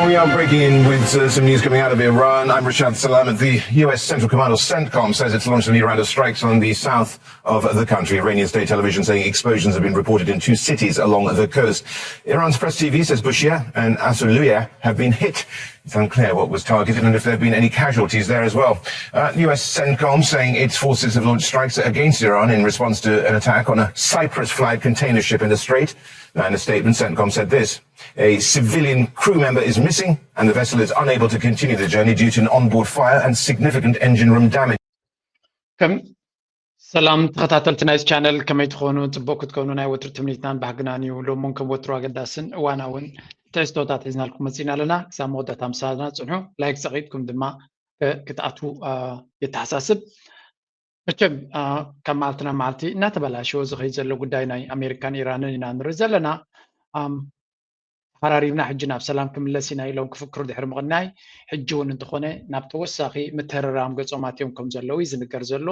We are breaking in with uh, some news coming out of Iran. I'm Rashad Salamat. The U S Central Command, or CENTCOM, says it's launched a new round of strikes on the south of the country. Iranian state television saying explosions have been reported in two cities along the coast. Iran's Press T V says Bushehr and Asuluya have been hit. It's unclear what was targeted and if there have been any casualties there as well. Uh, U S CENTCOM saying its forces have launched strikes against Iran in response to an attack on a Cyprus flagged container ship in the strait. Now, in a statement, CENTCOM said this: a civilian crew member is missing and the vessel is unable to continue the journey due to an onboard fire and significant engine room damage. ከም ሰላም ተኸታተልቲ ናይዚ ቻነል፣ ከመይ ትኾኑ? ጽቡቕ ክትከውኑ ናይ ወትሩ ትምኒትናን ባህግናን እዩ። ሎሚ እውን ከም ወትሩ ኣገዳስን እዋናውን ትሕዝቶታት ሒዝናልኩም መጺና ኣለና። ክሳብ መወዳእታ ምሳና ጽንሑ። ላይክ ጸቒጥኩም ድማ ክ- ክትኣትዉ አ፣ የተሓሳስብ። መቸም አ፣ ካብ መዓልቲ ናብ መዓልቲ እናተበላሸወ ዝኸይድ ዘሎ ጉዳይ ናይ ኣሜሪካን ኢራንን ኢና ንርኢ ዘለና። ኣም፣ ተሓራሪብና ሕጂ ናብ ሰላም ክምለስ ኢና ኢሎም ክፍክሩ ድሕሪ ምቕናይ፣ ሕጂ እውን እንተኾነ ናብ ተወሳኺ ምትህርራም ገጾም ኣትዮም ከም ዘለዉ እዩ ዝንገር ዘሎ።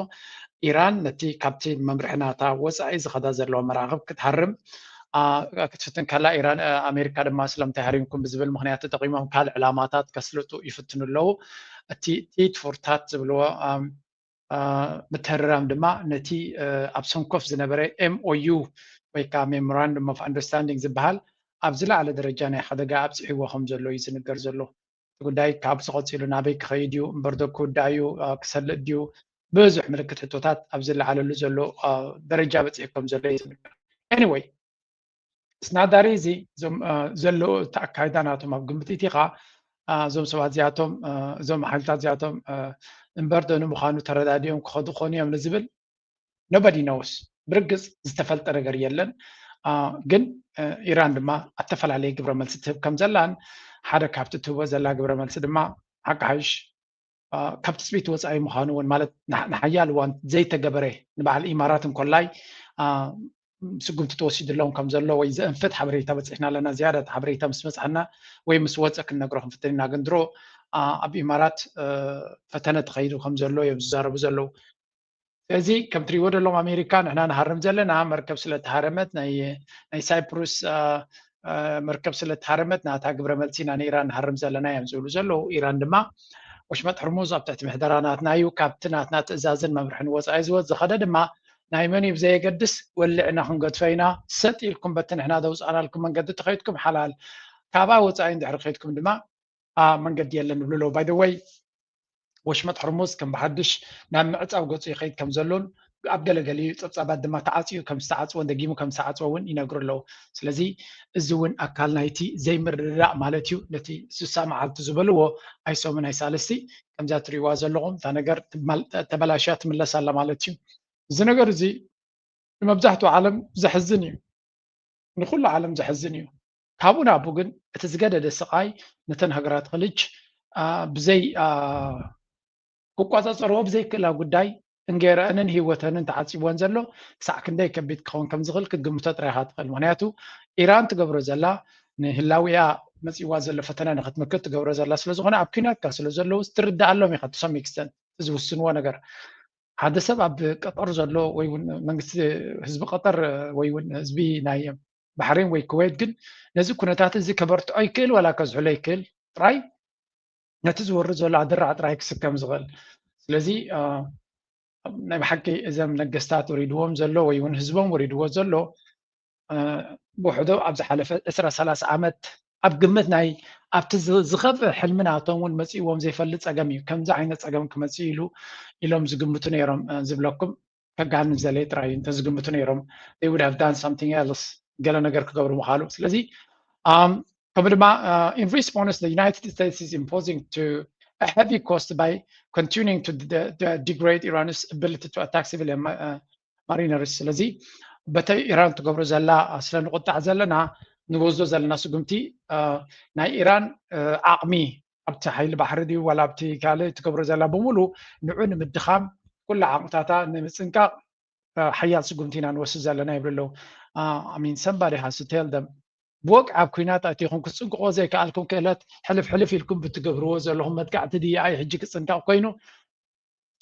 ኢራን ነቲ ካብቲ መምርሒ ናታ ወጻኢ ዝኸዳ ዘለዋ መራኽብ ክትሃርም አ፣ ክትፍትን ከላ፣ ኢራን አ፣ ኣሜሪካ ድማ ስለምንታይ ሃሪምኩም ብዝብል ምኽንያት ተጠቒሞም ካልእ ዕላማታት ከስልጡ ይፍትኑ ኣለዉ። እቲ ቲት ፎር ታት ዝብልዎ ኣም፣ አ፣ ምትህርራም ድማ ነቲ አ፣ ኣብ ሰንኮፍ ዝነበረ M O U ወይ ከዓ Memorandum of Understanding ዝበሃል ኣብ ዝለዓለ ደረጃ ናይ ሓደጋ ኣብፅሕዎ ከም ዘሎ እዩ ዝንገር ዘሎ። እቲ ጉዳይ ካብዚ ቀፂሉ ናበይ ክኸይድ እዩ፣ እምበር ዶ ክውዳእ እዩ፣ አ፣ ክሰልጥ ድዩ፣ ብዙሕ ምልክት ሕቶታት ኣብ ዝለዓለሉ ዘሎ አ፣ ደረጃ በፂሑ ከም ዘሎ እዩ ዝንገር። Anyway፣ ስናዳሪ እዚ እዞም አ፣ ዘለዉ እቲ ኣካይዳ ናቶም ኣብ ግምት እቲኻ አ፣ እዞም ሰባት እዚኣቶም አ፣ እዞም ሓይልታት እዚኣቶም አ፣ እምበር ዶ ንምዃኑ ተረዳዲኦም ክኸዱ ኾኑ እዮም ንዝብል nobody knows። ብርግጽ ዝተፈልጠ ነገር የለን። አ፣ ግን አ፣ ኢራን ድማ ኣተፈላለየ ግብረ መልሲ ትህብ ከም ዘላን ሓደ ካብቲ ትህቦ ዘላ ግብረ መልሲ ድማ ሓቂ ሓይሽ አ፣ ካብ ትጽቢት ወጻኢ ምዃኑ እውን ማለት ንሓ- ንሓያል እዋን ዘይተገበረ ንበዓል ኢማራት እንኮላይ አ፣ ስጉምቲ ተወሲድሎም ከም ዘሎ ወይ ዘእንፍት ሓበሬታ በፂሕና ኣለና። ዝያዳ እቲ ሓበሬታ ምስ መፅሓና ወይ ምስ ወፀ ክንነግሮ ክንፍትን ኢና። ግን ድሮ አ፣ ኣብ ኢማራት አ፣ ፈተነ ተኸይዱ ከም ዘሎ እዮም ዝዛረቡ ዘለዉ። ስለዚ ከም ትሪእዎ ዘለኹም ኣሜሪካ ንሕና ንሃርም ዘለና መርከብ ስለ ተሃረመት ናይ ናይ ሳይፕሩስ አ፣ አ፣ መርከብ ስለ ተሃረመት ናታ ግብረ መልሲ ኢና ንኢራን ንሃርም ዘለና እዮም ዝብሉ ዘለዉ። ኢራን ድማ ወሽመጥ ሕርሙዝ ኣብ ትሕቲ ምሕደራ ናትና እዩ፣ ካብቲ ናትና ትእዛዝን መምርሕን ወፃኢ ዝወ ዝኸደ ድማ ናይ መን እዩ ብዘየገድስ ወልዕና ክንገድፎ ኢና። ሰጥ ኢልኩም በቲ ንሕና ዘውፃእናልኩም መንገዲ ተኸይድኩም ሓላል፣ ካብኣ ወፃኢ እንድሕር ከይድኩም ድማ አ፣ መንገዲ የለን ይብሉ ኣለዉ። By the way፣ ወሽመጥ ሕርሙዝ ከም ብሓድሽ ናብ ምዕፃው ገፁ ይኸይድ ከም ዘሎን ኣብ ገለገሊኡ ፀብፃባት ድማ ተዓፅዩ ከም ዝተዓፅወን ደጊሙ ከም ዝተዓፅወ እውን ይነግሩ ኣለዉ። ስለዚ እዚ እውን ኣካል ናይቲ ዘይምርድዳእ ማለት እዩ። ነቲ ስሳ መዓልቲ ዝበልዎ ኣይሶምን ኣይሳልስቲ ከምዛ ትሪእዋ ዘለኹም እታ ነገር ትማል- ተበላሽያ ትምለስ ኣላ ማለት እዩ። እዚ ነገር እዚ ንመብዛሕትኡ ዓለም ዘሕዝን እዩ። ንኹሉ ዓለም ዘሕዝን እዩ። ካብኡ ናብኡ ግን እቲ ዝገደደ ስቓይ ነተን ሃገራት ኸሊጅ አ፣ ብዘይ አ፣ ክቆፃፀርዎ ብዘይክእላ ጉዳይ እንጌረአንን ህይወተንን ተዓፂብወን ዘሎ ክሳዕ ክንደይ ከቢድ ክኸውን ከም ዝኽእል ክትግምቶ ጥራይ ኢኻ ትኽእል። ምክንያቱ ኢራን ትገብሮ ዘላ ንህላዊኣ መፂዋ ዘሎ ፈተነ ንክትምክት ትገብሮ ዘላ ስለዝኾነ ኣብ ኲናት ስለ ዘለዉ ትርድኣሎም ኢኻ to some extent ዝውስንዎ ነገር ሓደ ሰብ ኣብ ቀጠር ዘሎ ወይ እውን መንግስቲ ህዝቢ ቀጠር ወይ እውን ህዝቢ ናይ ባሕሬን ወይ ኩዌት ግን ነዚ ኩነታት እዚ ከበርትዖ ይክእል ዋላ ከዝሕሎ ይክእል ጥራይ ነቲ ዝወርድ ዘሎ ኣደራዕ ጥራይ ክስከም ዝኽእል ስለዚ ናይ ብሓቂ እዞም ነገስታት ወሪድዎም ዘሎ ወይ እውን ህዝቦም ወሪድዎ ዘሎ ብውሕዶ ኣብ ዝሓለፈ ዕስራ ሰላሳ ዓመት ኣብ ግምት ናይ ኣብቲ ዝኸፍእ ሕልሚ ናቶም እውን መፂእዎም ዘይፈልጥ ፀገም እዩ ከምዚ ዓይነት ፀገም ክመፅእ ኢሉ ኢሎም ዝግምቱ ነይሮም ዝብለኩም ከጋንን ዘለ ጥራይ እንተ ዝግምቱ ነይሮም they would have done something else ገለ ነገር ክገብሩ ምኻሉ ስለዚ ከምኡ ድማ in response the United States is imposing to a heavy cost by continuing to degrade Iran's ability to attack civilian mariners ስለዚ በተይ ኢራን ትገብሮ ዘላ ስለ ንቁጣዕ ዘለና ንወስዶ ዘለና ስጉምቲ ናይ ኢራን ዓቕሚ ኣብቲ ሓይሊ ባሕሪ ድዩ ዋላ ኣብቲ ካልእ ትገብሮ ዘላ ብምሉ ንዑ ንምድኻም ኩሉ ዓቕምታታ ንምፅንቃቕ ሓያል ስጉምቲ ኢና ንወስድ ዘለና ይብሉ ኣለዉ ሚን ሰምባዲ ሃስ ቴል ደም ብወቅ ኣብ ኩናት ኣቲኹም ክትፅንቅቆ ዘይከኣልኩም ክእለት ሕልፍ ሕልፍ ኢልኩም ብትገብርዎ ዘለኹም መጥቃዕቲ ድዩ ኣይ ሕጂ ክፅንቀቕ ኮይኑ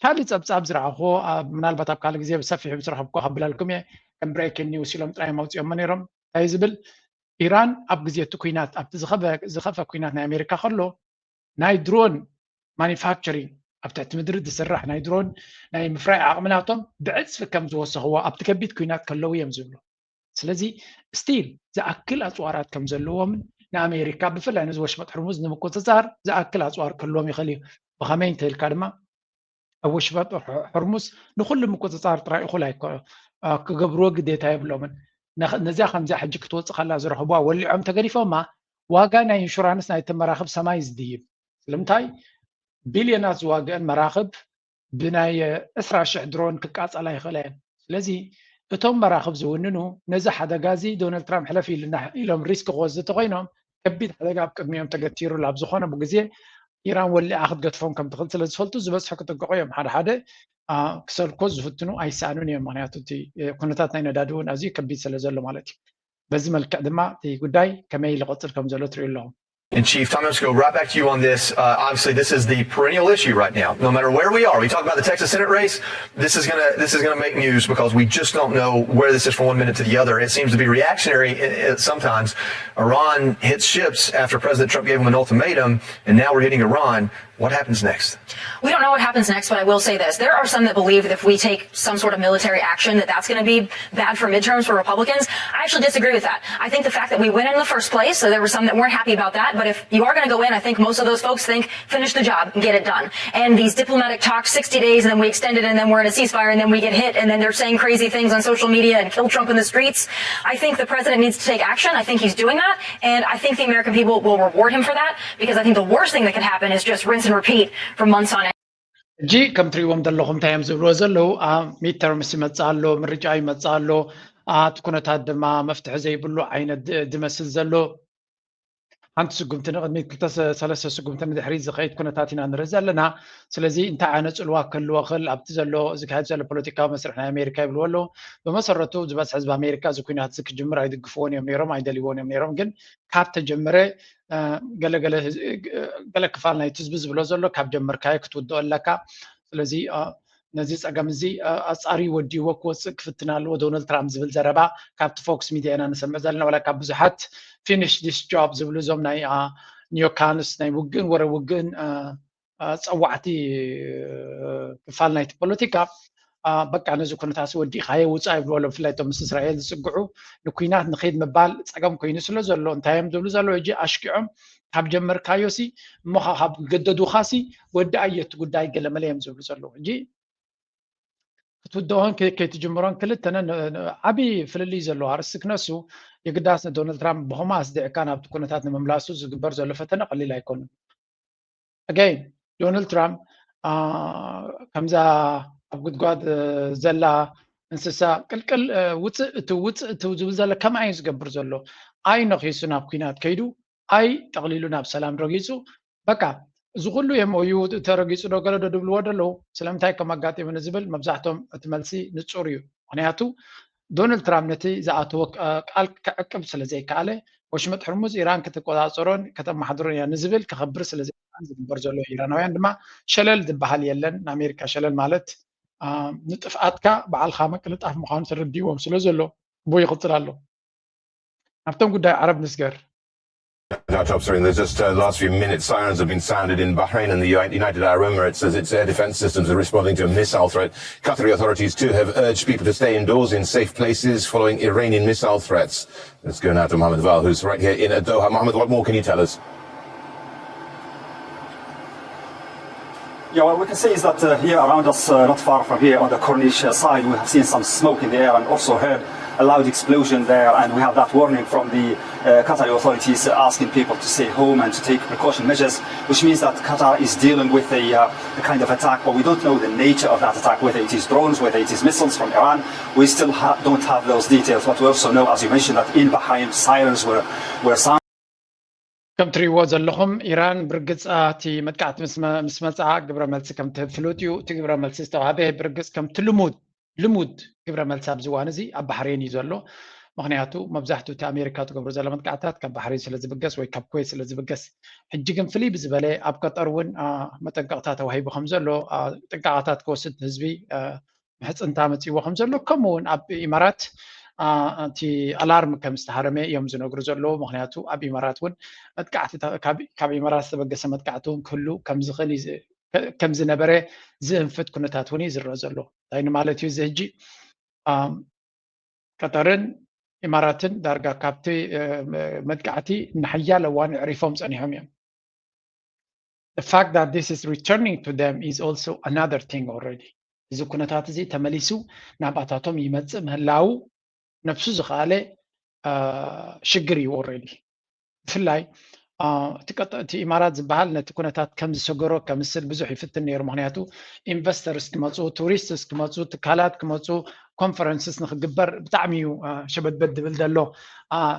ካልእ ፀብፃብ ዝረኣኽዎ ምናልባት ኣብ ካልእ ግዜ ብሰፊሑ ምስ ረኸብኩ ከብለልኩም እየ ከም ብሬኪን ኒውስ ኢሎም ጥራይ መውፅኦሞ ነይሮም እንታይ ዝብል ኢራን ኣብ ግዜ እቲ ኩናት ኣብቲ ዝኸፈ ኩናት ናይ ኣሜሪካ ከሎ ናይ ድሮን ማኒፋክቸሪንግ ኣብ ትሕቲ ምድሪ ዝስራሕ ናይ ድሮን ናይ ምፍራይ ዓቕሚ ናቶም ብዕፅፊ ከም ዝወሰኽዎ ኣብቲ ከቢድ ኩናት ከለዉ እዮም ዝብሉ። ስለዚ ስቲል ዝኣክል ኣፅዋራት ከም ዘለዎምን ንኣሜሪካ ብፍላይ ነዚ ወሽመጥ ሕርሙዝ ንምቁፅፃር ዝኣክል ኣፅዋር ክህልዎም ይኽእል እዩ። ብኸመይ እንተኢልካ ድማ ኣብ ወሽመጥ ሕርሙዝ ንኩሉ ምቁፅፃር ጥራይ እኹል ኣይኮ ክገብርዎ ግዴታ የብሎምን። ነዚያ ከምዚያ ሕጂ ክትወፅእ ከላ ዝረኽብዋ ወሊዖም ተገዲፎማ ዋጋ ናይ ኢንሹራንስ ናይቲ መራኽብ ሰማይ ዝድይብ። ስለምንታይ ቢልዮናት ዝዋግአን መራኽብ ብናይ ዕስራ ሽሕ ድሮን ክቃፀላ ይኽእላ እየን። ስለዚ እቶም መራኽብ ዝውንኑ ነዚ ሓደጋ እዚ ዶናልድ ትራምፕ ሕለፍ ኢሉና ኢሎም ሪስክ ክወስዱ እንተኮይኖም ከቢድ ሓደጋ ኣብ ቅድሚኦም ተገቲሩ ኣብ ዝኾነ ግዜ ኢራን ወሊዓ ክትገድፎም ከም ትኽእል ስለ ዝፈልጡ ዝበዝሑ ክጥንቀቑ እዮም። ሓደ ሓደ ክሰልኮ ዝፍትኑ ኣይሰኣኑን እዮም። ምክንያቱ እቲ ኩነታት ናይ ነዳዲ እውን ኣዝዩ ከቢድ ስለ ዘሎ ማለት እዩ። በዚ መልክዕ ድማ እቲ ጉዳይ ከመይ ዝቕፅል ከም ዘሎ ትሪኡ ኣለኹም። And Chief, Tom Emsco, right back to you on this. Uh, obviously, this is the perennial issue right now. No matter where we are, we talk about the Texas Senate race. This is gonna this is gonna make news because we just don't know where this is from one minute to the other. It seems to be reactionary uh, uh, sometimes. Iran hits ships after President Trump gave them an ultimatum, and now we're hitting Iran. What happens next? We don't know what happens next, but I will say this. There are some that believe that if we take some sort of military action, that that's going to be bad for midterms for Republicans. I actually disagree with that. I think the fact that we went in the first place, so there were some that weren't happy about that. But if you are going to go in, I think most of those folks think finish the job and get it done. And these diplomatic talks, sixty days, and then we extend it, and then we're in a ceasefire, and then we get hit, and then they're saying crazy things on social media and kill Trump in the streets. I think the president needs to take action. I think he's doing that, and I think the American people will reward him for that, because I think the worst thing that could happen is just rinse and repeat for months on end. ሕጂ ከም ትሪእዎም ዘለኹም እንታይ እዮም ዝብልዎ ዘለዉ? ሚድተርምስ ይመፅእ ኣሎ፣ ምርጫ ይመፅእ ኣሎ፣ እቲ ኩነታት ድማ መፍትሒ ዘይብሉ ዓይነት ዝመስል ዘሎ ሓንቲ ስጉምቲ ንቅድሚት ክልተ ሰለስተ ስጉምቲ ንድሕሪት ዝኸይድ ኩነታት ኢና ንርኢ ዘለና። ስለዚ እንታይ ዓይነት ፅልዋ ክህልዎ ክእል ኣብቲ ዘሎ ዝካየድ ዘሎ ፖለቲካዊ መስርሕ ናይ ኣሜሪካ ይብልዎ ኣለዉ። ብመሰረቱ ዝበዝሕ ህዝቢ ኣሜሪካ እዚ ኩናት እዚ ክጅምር ኣይድግፍዎን እዮም ነይሮም፣ ኣይደልይዎን እዮም ነይሮም። ግን ካብ ተጀመረ ገለገለ ገለ ክፋል ናይቲ ህዝቢ ዝብሎ ዘሎ ካብ ጀመርካዮ ክትውድኦ ኣለካ። ስለዚ ነዚ ፀገም እዚ ኣፃሪ ወዲዎ ክወፅእ ክፍትን ኣለዎ ዶናልድ ትራምፕ ዝብል ዘረባ ካብቲ ፎክስ ሚድያ ኢና ንሰምዕ ዘለና። ዋላ ካብ ብዙሓት ፊኒሽ ዲስ ጆብ ዝብሉ እዞም ናይ ኒዮካንስ ናይ ውግእን ወረ ውግእን ፀዋዕቲ ክፋል ናይቲ ፖለቲካ በቃ ነዚ ኩነታት ወዲእካዮ ውፃእ ይብልዎ ኣለዉ። ብፍላይ እቶም ምስ እስራኤል ዝፅግዑ ንኩናት ንኸይድ ምባል ፀገም ኮይኑ ስለ ዘሎ እንታይ እዮም ዝብሉ ዘለዉ ሕጂ ኣሽኪዖም ካብ ጀመርካዮ ሲ እሞ ካብ ገደዱኻ ሲ ወዲ ኣየት ጉዳይ ገለመለ እዮም ዝብሉ ዘለዉ ሕጂ ክትውድኦን ከይትጅምሮን ክልተነ ዓብዪ ፍልልይ ዘለዎ ኣርእስቲ ክነሱ የግዳስ ንዶናልድ ትራምፕ ብኹማ ኣስዲዕካ ናብቲ ኩነታት ንምምላሱ ዝግበር ዘሎ ፈተነ ቀሊል ኣይኮኑን። ኣገይን ዶናልድ ትራምፕ ከምዛ ኣብ ጉድጓድ ዘላ እንስሳ ቅልቅል ውፅእ እትው ውፅእ እትው ዝብል ዘሎ ከምኣ እዩ ዝገብር ዘሎ። ኣይ ነኺሱ ናብ ኩናት ከይዱ ኣይ ጠቕሊሉ ናብ ሰላም ረጊፁ በቃ እዚ ኩሉ እዮም ኦዩ ተረጊፁ ዶ ገለ ዶ ድብልዎ ደለዉ ስለምንታይ ከም ኣጋጢሙኒ ዝብል መብዛሕቶም እቲ መልሲ ንፁር እዩ። ምክንያቱ ዶናልድ ትራምፕ ነቲ ዝኣተወ ቃል ክዕቅብ ስለ ዘይከኣለ ወሽመጥ ሕርሙዝ ኢራን ክትቆፃፀሮን ከተመሓድሮን እያ ንዝብል ከኸብር ስለ ዘይከኣል ዝግበር ዘሎ ኢራናውያን ድማ ሸለል ዝበሃል የለን። ንኣሜሪካ ሸለል ማለት ንጥፍኣትካ በዓልካ ምቅልጣፍ ምዃኑ ተረዲእዎም ስለ ዘሎ እሞ ይቕፅል ኣሎ። ኣብቶም ጉዳይ ዓረብ ንስገር። Our top story in the just uh, last few minutes. Sirens have been sounded in Bahrain, and the United Arab Emirates says its air defense systems are responding to a missile threat. Qatari authorities too have urged people to stay indoors in safe places following Iranian missile threats. Let's go now to Mohammed Val, who's right here in Doha. Mohammed, what more can you tell us? Yeah, what we can say is that uh, here around us, uh, not far from here on the Corniche uh, side, we have seen some smoke in the air and also heard a loud explosion there. And we have that warning from the uh, Qatari authorities uh, asking people to stay home and to take precaution measures, which means that Qatar is dealing with a, uh, a kind of attack, but we don't know the nature of that attack, whether it is drones, whether it is missiles from Iran. We still ha- don't have those details, but we also know, as you mentioned, that in Bahrain, sirens were, were sounded. ከም ትሪእዎ ዘለኹም ኢራን ብርግፅ እቲ መጥቃዕቲ ምስ መፅኣ ግብረ መልሲ ከም ትህብ ፍሉጥ እዩ። እቲ ግብረ መልሲ ዝተዋህበ ብርግፅ ከምቲ ልሙድ ልሙድ ግብረ መልሲ ኣብዚ እዋን እዚ ኣብ ባሕሬን እዩ ዘሎ። ምክንያቱ መብዛሕትኡ እቲ ኣሜሪካ ትገብሮ ዘላ መጥቃዕትታት ካብ ባሕሬን ስለ ዝብገስ ወይ ካብ ኩዌት ስለ ዝብገስ። ሕጂ ግን ፍልይ ብዝበለ ኣብ ቀጠር እውን መጠንቀቕታ ተዋሂቡ ከም ዘሎ ጥንቃቐታት ክወስድ ህዝቢ ምሕፅንታ መፂዎ ከም ዘሎ ከምኡ እውን ኣብ ኢማራት እቲ ኣላርም ከም ዝተሃረመ እዮም ዝነግሩ ዘለዉ። ምክንያቱ ኣብ ኢማራት እውን መጥቃዕቲ ካብ ኢማራት ዝተበገሰ መጥቃዕቲ እውን ክህሉ ከም ዝኽእል ከም ዝነበረ ዝእንፍት ኩነታት እውን እዩ ዝረአ ዘሎ። እንታይ ማለት እዩ እዚ ሕጂ? ቀጠርን ኢማራትን ዳርጋ ካብቲ መጥቃዕቲ ንሓያለ እዋን ኣዕሪፎም ጸኒሖም እዮም። The fact that this is returning to them is also another thing already. እዚ ኩነታት እዚ ተመሊሱ ናባታቶም ይመጽእ ምህላዉ ነብሱ ዝኸኣለ ሽግር እዩ already። ብፍላይ እቲ ኢማራት ዝበሃል ነቲ ኩነታት ከም ዝሰገሮ ከምስል ብዙሕ ይፍትን ነይሩ። ምክንያቱ ኢንቨስተርስ ክመፁ፣ ቱሪስትስ ክመፁ፣ ትካላት ክመፁ፣ ኮንፈረንስስ ንክግበር ብጣዕሚ እዩ ሸበድበድ ድብል ዘሎ።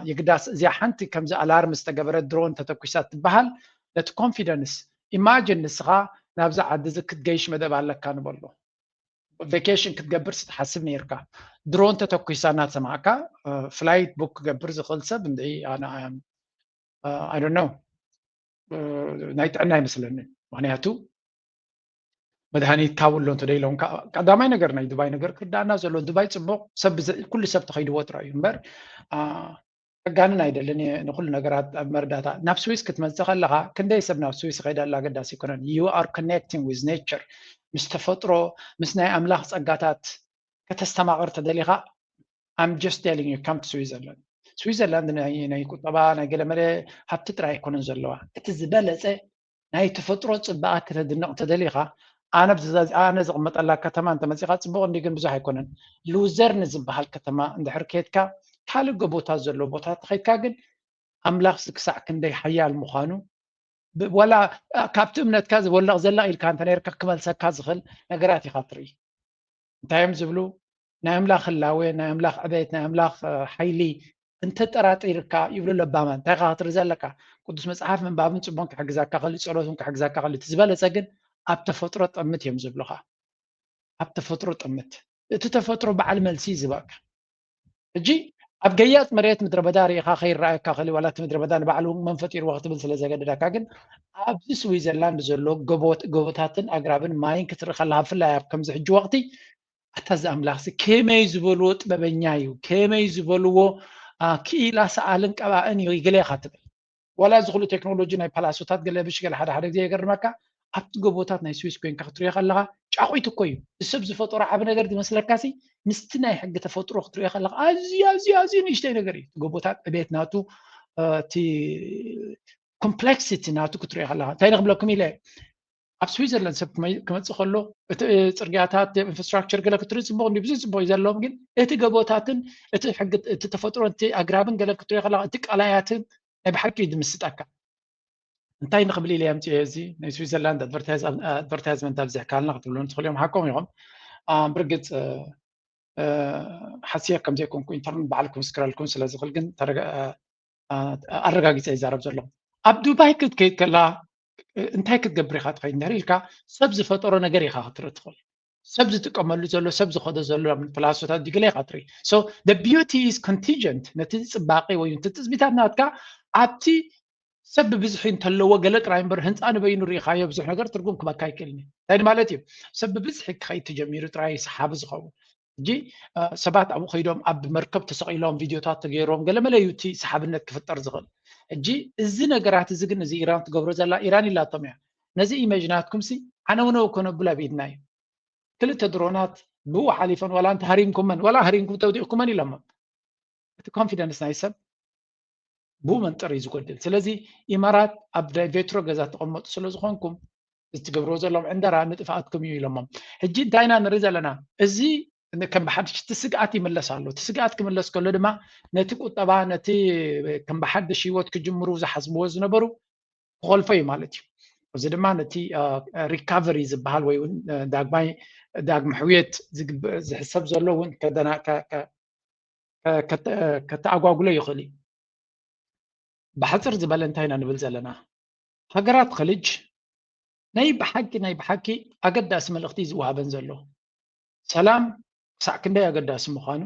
የግዳስ እዚኣ ሓንቲ ከምዚ ኣላርም ዝተገበረ ድሮን ተተኩሳ ትበሃል ነቲ ኮንፊደንስ ኢማጅን ንስኻ ናብዚ ዓዲ እዚ ክትገይሽ መደብ ኣለካ ንበሎ። ቬኬሽን ክትገብር ስትሓስብ ነይርካ ድሮን ተተኩሳ እናተሰማዕካ ፍላይት ቡክ ክገብር ዝኽእል ሰብ እንደ ኣነ ኣም I don't know ናይ ጥዕና ኣይመስለንን። ምክንያቱ መድሃኒት ካብ ኣሎ እንተደይሎም ቀዳማይ ነገር ናይ ዱባይ ነገር ክርዳእና ዘሎ ዱባይ ፅቡቅ ሰብ ኩሉ ሰብ ተኸይድዎ ጥራይ እዩ እምበር ኣጋንን ኣይደልን እየ ንኩሉ ነገራት ኣብ መረዳእታ። ናብ ስዊስ ክትመፅእ ከለካ ክንደይ ሰብ ናብ ስዊስ ይኸይድ ኣሎ ኣገዳሲ ኣይኮነን። You are connecting with nature፣ ምስ ተፈጥሮ፣ ምስ ናይ ኣምላኽ ጸጋታት ከተስተማቕር ተደሊኻ I'm just telling you come to Switzerland። ስዊዘርላንድ ናይ ቁጠባ ናይ ገለመለ ሃብቲ ጥራይ ኣይኮነን ዘለዋ። እቲ ዝበለፀ ናይ ተፈጥሮ ፅባቐ ከተድንቕ ተደሊኻ ኣነ ኣነ ዝቕመጠላ ከተማ እንተመፂኻ ፅቡቕ እንዲ ግን ብዙሕ ኣይኮነን። ሉዘርን ዝበሃል ከተማ እንድሕር ከየድካ ካልእ ጎቦታት ዘለዎ ቦታ ተኸይድካ ግን ኣምላኽ ክሳዕ ክንደይ ሓያል ምዃኑ ዋላ ካብቲ እምነትካ ዝወለቕ ዘለቕ ኢልካ እንተ ነርካ ክመልሰካ ዝኽእል ነገራት ኢኻ ትርኢ። እንታይ እዮም ዝብሉ? ናይ ኣምላኽ ህላዌ፣ ናይ ኣምላኽ ዕቤት፣ ናይ ኣምላኽ ሓይሊ እንተጠራጢርካ ይብሉ ለባማን እንታይ ኢኻ ክትርኢ ዘለካ? ቅዱስ መጽሓፍ ምንባብን ጽቡቕን ክሕግዛካ ኸሊ ጸሎትን ክሕግዛካ ኸሊ እቲ ዝበለጸ ግን ኣብ ተፈጥሮ ጠምት እዮም ዝብሉኻ። ኣብ ተፈጥሮ ጠምት። እቲ ተፈጥሮ በዓል መልሲ እዩ ዝህበካ። ሕጂ ኣብ ገያጽ መሬት ምድረ በዳ ርኢኻ ከይረኣየካ ኸሊ ዋላ እቲ ምድረ በዳ ንባዕሉ መን ፈጢርዎ ክትብል ስለ ዘገደዳካ ግን ኣብዚ ስዊዘርላንድ ዘሎ ጎቦታትን ኣግራብን ማይን ክትርኢ ከለኻ ብፍላይ ኣብ ከምዚ ሕጂ ወቕቲ ኣታ እዚ ኣምላኽሲ ከመይ ዝበልዎ ጥበበኛ እዩ ከመይ ዝበልዎ ክኢላ ሰኣልን ቀባእን እዩ ገለ ኢኻ ትብል ዋላ እዚ ኩሉ ቴክኖሎጂ ናይ ፓላሶታት ገለ ብሽ ገለ ሓደ ሓደ ግዜ የገርመካ ኣብቲ ጎቦታት ናይ ስዊስ ኮይንካ ክትሪኦ ከለካ ጫቑይት እኮ እዩ እዚ ሰብ ዝፈጠሮ ዓቢ ነገር ዝመስለካ ሲ ምስቲ ናይ ሕጊ ተፈጥሮ ክትሪኦ ከለካ ኣዝዩ ኣዝዩ ኣዝዩ ንእሽተይ ነገር እዩ ጎቦታት ዕቤት ናቱ እቲ ኮምፕሌክሲቲ ናቱ ክትሪኦ ከለካ እንታይ ንክብለኩም ኢለ ኣብ ስዊዘርላንድ ሰብ ክመፅእ ከሎ እቲ ፅርግያታት ኢንፍራስትራክቸር ገለ ክትርኢ ፅቡቅ እንዲ ብዙ ፅቡቅ እዩ ዘለዎም ግን እቲ ገቦታትን እቲ ሕጊ እቲ ተፈጥሮ እቲ ኣግራብን ገለ ክትሪኦ ከለካ እቲ ቀላያትን ናይ ብሓቂ እዩ ዝምስጠካ እንታይ ንክብል ኢለ ኣምፅኦ እዚ ናይ ስዊዘርላንድ ኣድቨርታይዝመንት ኣብዚሕካልና ክትብሉ ንትኽእሉ እዮም ሓቆም ኢኹም ብርግፅ ሓስየ ከም ዘይኮንኩ ኢንተርኔት በዓል ክምስክረልኩም ስለ ዝኽእል ግን ኣረጋጊፀ ይዛረብ ዘለኹ ኣብ ዱባይ ክትከይድ ከላ እንታይ ክትገብር ኢኻ ትኸይድ እንድሕር ኢልካ ሰብ ዝፈጠሮ ነገር ኢኻ ክትርኢ ትኽእል ሰብ ዝጥቀመሉ ዘሎ ሰብ ዝኸዶ ዘሎ ፕላሶታት ዲግለ ኢኻ ትርኢ so the beauty is contingent ነቲ ፅባቄ ወይ እቲ ትፅቢታት ናትካ ኣብቲ ሰብ ብብዝሒ እንተለዎ ገለ ጥራይ እምበር ህንፃ ንበይኑ ርኢኻዮ ብዙሕ ነገር ትርጉም ክበካ ይክእልኒ እንታይ ማለት እዩ ሰብ ብብዝሒ ክኸይድ ተጀሚሩ ጥራይ ሰሓቢ ዝኸውን ሕጂ ሰባት ኣብኡ ከይዶም ኣብ መርከብ ተሰቒሎም ቪድዮታት ተገይሮም ገለመለ እዩ እቲ ሰሓብነት ክፍጠር ዝኽእል ሕጂ እዚ ነገራት እዚ ግን እዚ ኢራን ትገብሮ ዘላ ኢራን ኢላቶም እያ ነዚ ኢመጅ ናትኩም ሲ ዓነውነው ከነብሉ ኣብ ኢድና እዩ ክልተ ድሮናት ብኡ ሓሊፈን ዋላ እንተ ሃሪምኩመን ዋላ ሃሪምኩም ተውዲእኩመን ኢሎሞም እቲ ኮንፊደንስ ናይ ሰብ ብኡ መንጥር እዩ ዝጎድል ስለዚ ኢማራት ኣብ ቬትሮ ገዛ ተቐመጡ ስለ ዝኾንኩም እዚ ትገብርዎ ዘለዎም ዕንደራ ንጥፍኣትኩም እዩ ኢሎሞም ሕጂ እንታይ ኢና ንርኢ ዘለና እዚ ከም ብሓድሽ እቲ ስግኣት ይምለስ ኣሎ እቲ ስግኣት ክምለስ ከሎ ድማ ነቲ ቁጠባ ነቲ ከም ብሓድሽ ህይወት ክጅምሩ ዝሓስብዎ ዝነበሩ ክኾልፎ እዩ ማለት እዩ እዚ ድማ ነቲ ሪካቨሪ ዝበሃል ወይ እውን ዳግማይ ዳግሚ ሕውየት ዝሕሰብ ዘሎ እውን ከተኣጓጉሎ ይኽእል እዩ ብሓፅር ዝበለ እንታይ ኢና ንብል ዘለና ሃገራት ኸልጅ ናይ ብሓቂ ናይ ብሓቂ ኣገዳሲ መልእኽቲ ዝወሃበን ዘሎ ሰላም ክሳዕ ክንደይ ኣገዳሲ ምዃኑ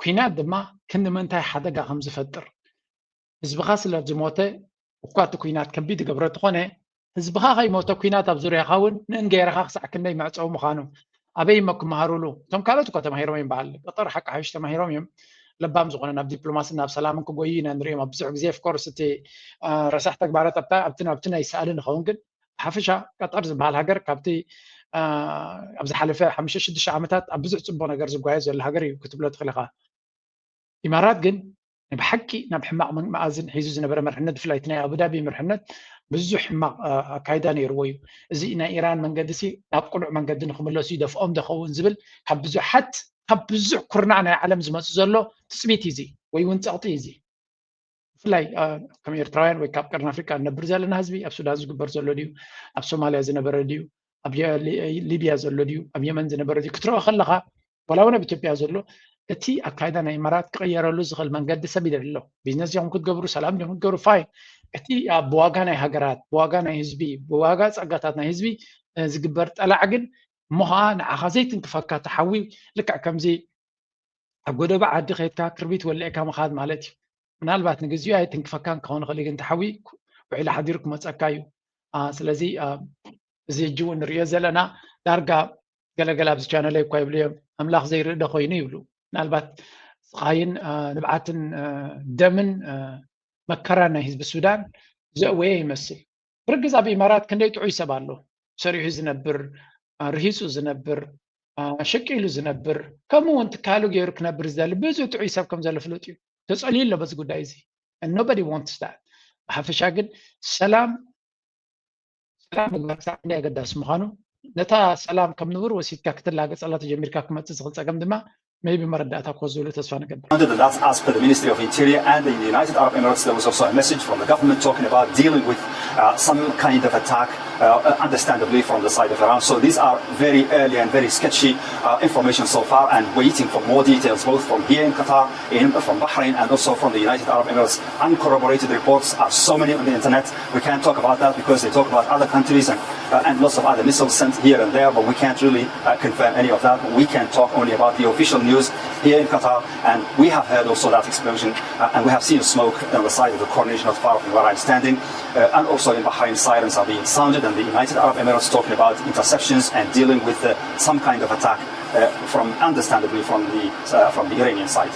ኲናት ድማ ክንዲ ምንታይ ሓደጋ ከም ዝፈጥር ህዝብኻ ስለ ዝሞተ እኳ እቲ ኲናት ከቢድ ይገብሮ እንተኾነ ህዝብኻ ከይሞተ ኲናት ኣብ ዙርያኻ እውን ንእንገይረኻ ክሳዕ ክንደይ መዕፀዊ ምዃኑ ኣበይ እሞ ክመሃሩሉ? እቶም ካልኦት እኮ ተማሂሮም እዮም። በዓል ቀጠር ሓቂ ሓይሽ ተማሂሮም እዮም። ለባም ዝኾነ ናብ ዲፕሎማስን ናብ ሰላምን ክጎዩ ኢና ንሪኦም ኣብ ብዙሕ ግዜ። ኦፍኮርስ እቲ ረሳሕ ተግባራት ኣብቲ ናብቲ ናይ ሰኣልን ይኸውን፣ ግን ሓፈሻ ቀጠር ዝበሃል ሃገር ካብቲ ኣብ ዝሓለፈ ሓሙሽተ ሽዱሽተ ዓመታት ኣብ ብዙሕ ፅቡቅ ነገር ዝጓየ ዘሎ ሃገር እዩ ክትብሎ ትኽእል ኢኻ። ኢማራት ግን ብሓቂ ናብ ሕማቕ መኣዝን ሒዙ ዝነበረ መርሕነት፣ ብፍላይ እቲ ናይ ኣቡዳቢ መርሕነት ብዙሕ ሕማቕ ኣካይዳ ነይርዎ እዩ። እዚ ናይ ኢራን መንገዲ ሲ ናብ ቅኑዕ መንገዲ ንክምለሱ ይደፍኦም ዶ ኸውን ዝብል ካብ ብዙሓት ካብ ብዙሕ ኩርናዕ ናይ ዓለም ዝመፁ ዘሎ ትፅቢት እዩ እዚ ወይ እውን ፀቕጢ እዩ እዚ። ብፍላይ ከም ኤርትራውያን ወይ ካብ ቀርኒ ኣፍሪቃ ንነብር ዘለና ህዝቢ ኣብ ሱዳን ዝግበር ዘሎ ድዩ፣ ኣብ ሶማልያ ዝነበረ ድዩ፣ ኣብ ሊብያ ዘሎ ድዩ፣ ኣብ የመን ዝነበረ ድዩ ክትረኦ ከለካ ዋላ እውን ኣብ ኢትዮጵያ ዘሎ እቲ ኣካይዳ ናይ ኢማራት ክቕየረሉ ዝኽእል መንገዲ ሰብ ይደሊ ኣሎ። ቢዝነስ ዲኹም ክትገብሩ፣ ሰላም ዲኹም ክትገብሩ፣ ፋይን። እቲ ብዋጋ ናይ ሃገራት፣ ብዋጋ ናይ ህዝቢ፣ ብዋጋ ጸጋታት ናይ ህዝቢ ዝግበር ጠላዕ ግን እሞ ከዓ ንዓኻ ዘይትንክፈካ ተሓዊ ልክዕ ከምዚ ኣብ ጎደባ ዓዲ ከይድካ ክርቢት ወሊዕካ ምኻድ ማለት እዩ። ምናልባት ንግዚኡ ኣይትንክፈካን ክኸውን ይኽእል ግን ተሓዊ ውዒሉ ሓዲሩ ክመፀካ እዩ። ስለዚ እዚ እጅ እውን ንሪኦ ዘለና ዳርጋ ገለገለ ኣብዚ ቻነለይ እኳ ይብሉ እዮም ኣምላኽ ዘይርኢ ዶ ኮይኑ ይብሉ። ምናልባት ስቓይን ንብዓትን ደምን መከራን ናይ ህዝቢ ሱዳን ዘእወየ ይመስል። ብርግጽ ኣብ ኢማራት ክንደይ ጥዑይ ሰብ ኣሎ፣ ሰሪሑ ዝነብር፣ ርሂጹ ዝነብር፣ ሸቂሉ ዝነብር፣ ከምኡ እውን ትካሉ ገይሩ ክነብር ዝደሊ ብዙሕ ጥዑይ ሰብ ከም ዘሎ ፍሉጥ እዩ። ተጸልዩ ኣሎ በዚ ጉዳይ እዚ። Nobody wants that። ብሓፈሻ ግን ሰላም ሰላም ምግባር ክሳዕ ክንደይ ኣገዳሲ ምዃኑ፣ ነታ ሰላም ከም ንቡር ወሲድካ ክትላገጸላ ተጀሚርካ ክመጽእ ዝኽእል ጸገም ድማ maybe መረዳእታ ክወስድሉ ተስፋ ንገብር። And that's as per the Ministry of Interior and the United Arab Emirates, there was also a message from the government talking about dealing with uh, some kind of attack, uh, understandably from the side of Iran. So these are very early and very sketchy uh, information so far, and waiting for more details both from here in Qatar, in, from Bahrain, and also from the United Arab Emirates. Uncorroborated reports are so many on the internet. We can't talk about that because they talk about other countries and, uh, and lots of other missiles sent here and there, but we can't really uh, confirm any of that. We can talk only about the official news here in Qatar, and we have heard also that explosion, uh, and we have seen smoke on the side of the Corniche, not far from where I'm standing. Uh, and also in Bahrain, sirens are being sounded, and the United Arab Emirates talking about interceptions and dealing with uh, some kind of attack uh, from, understandably, from the uh, from the Iranian side.